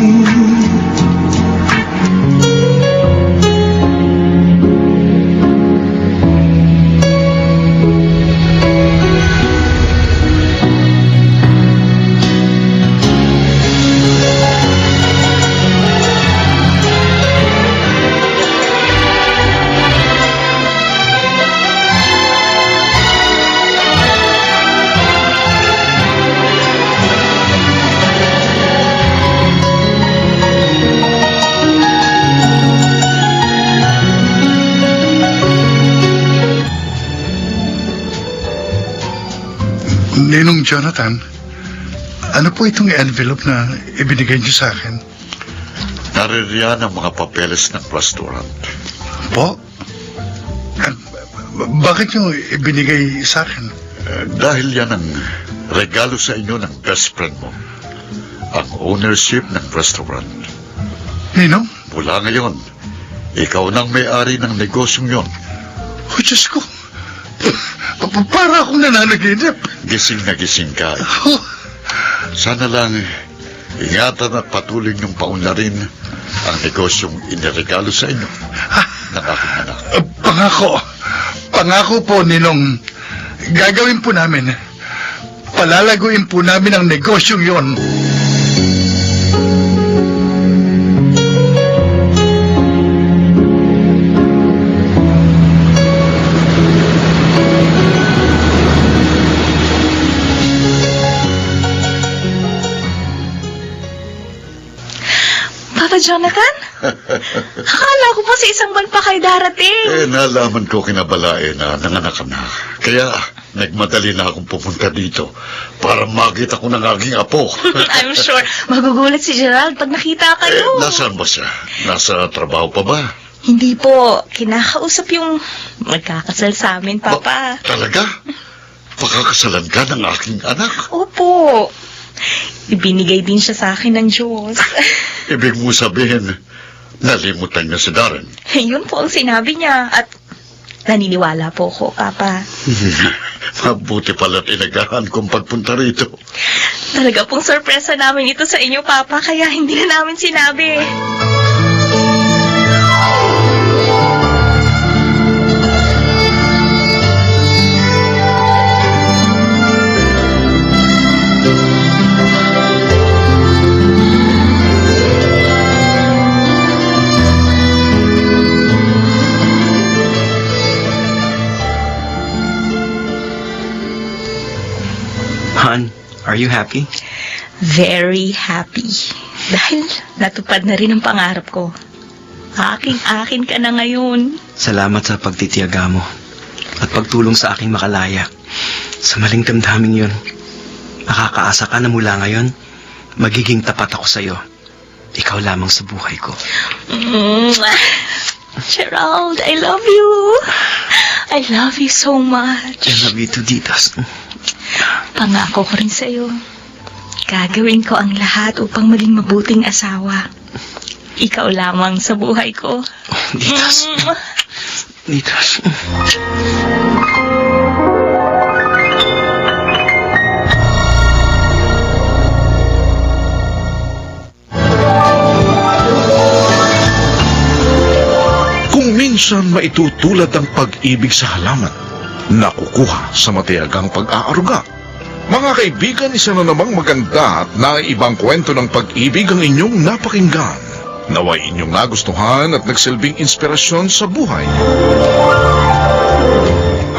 Ninong Jonathan, ano po itong envelope na ibinigay niyo sa akin? Naririyan ang mga papeles ng restaurant. Po? Bakit niyo ibinigay sa akin? Dahil yan ang regalo sa inyo ng best friend mo. Ang ownership ng restaurant. Ninong? Mula ngayon, ikaw nang may-ari ng negosyong yon. Oh, Diyos ko. Para akong nananaginip. Gising na gising ka. Oh, Sana lang ingatan at patuloy niyong paunlarin ang negosyong iniregalo sa inyo ng aking anak. Pangako po, Ninong. Gagawin po namin. Palalaguin po namin ang negosyong yon. Papa Jonathan? Akala ko po sa isang buwan pa kayo darating. Nalaman ko kinabalae na nanganak ka na. Kaya nagmadali na akong pupunta dito para makita ko ng aking apo. I'm sure magugulat si Gerald pag nakita kayo. Nasaan ba siya? Nasa trabaho pa ba? Hindi po. Kinakausap yung magkakasal sa amin, Papa. Talaga? Pakakasalan ka ng aking anak? Opo. Ibinigay din siya sa akin ng Diyos. Ibig mo sabihin, nalimutan niya si Darren. Yun po ang sinabi niya at naniniwala po ko, Papa. Mabuti pala't inagahan kong pagpunta rito. Talaga pong sorpresa namin ito sa inyo, Papa, kaya hindi na namin sinabi. Han, are you happy? Very happy. Dahil natupad na rin ang pangarap ko. Aking-akin ka na ngayon. Salamat sa pagtitiyaga mo at pagtulong sa aking makalaya. Sa maling damdaming yun, makakaasa ka na mula ngayon, magiging tapat ako sa'yo. Ikaw lamang sa buhay ko. Gerald, I love you. I love you so much. I love you too, Ditas. Pangako ko rin sa'yo. Gagawin ko ang lahat upang maging mabuting asawa. Ikaw lamang sa buhay ko. Ditas. Ditas. Kung minsan maitutulad ang pag-ibig sa halaman, nakukuha sa matiyagang pag-aaruga. Mga kaibigan, isa na namang maganda at naibang kwento ng pag-ibig ang inyong napakinggan. Naway inyong nagustuhan at nagsilbing inspirasyon sa buhay.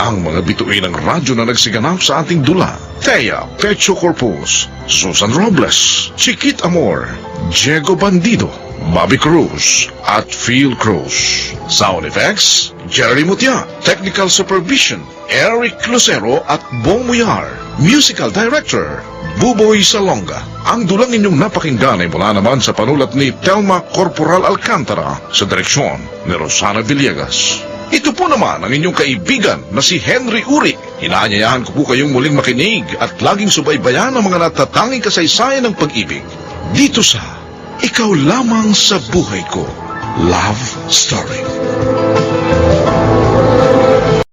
Ang mga bituin ng radyo na nagsiganap sa ating dula: Thea Pecho Corpus, Susan Robles, Chiquit Amor, Diego Bandido, Bobby Cruz at Phil Cruz. Sound effects, Jerry Mutia. Technical supervision, Eric Lucero at Bong Muyar. Musical director, Buboy Salonga. Ang dulang inyong napakinggan ay mula naman sa panulat ni Telma Corporal Alcantara sa direksyon ni Rosana Villegas. Ito po naman ang inyong kaibigan na si Henry Uri. Inaanyayahan ko po kayong muling makinig at laging subaybayan ang mga natatanging kasaysayan ng pag-ibig. Dito sa Ikaw Lamang sa Buhay Ko Love Story.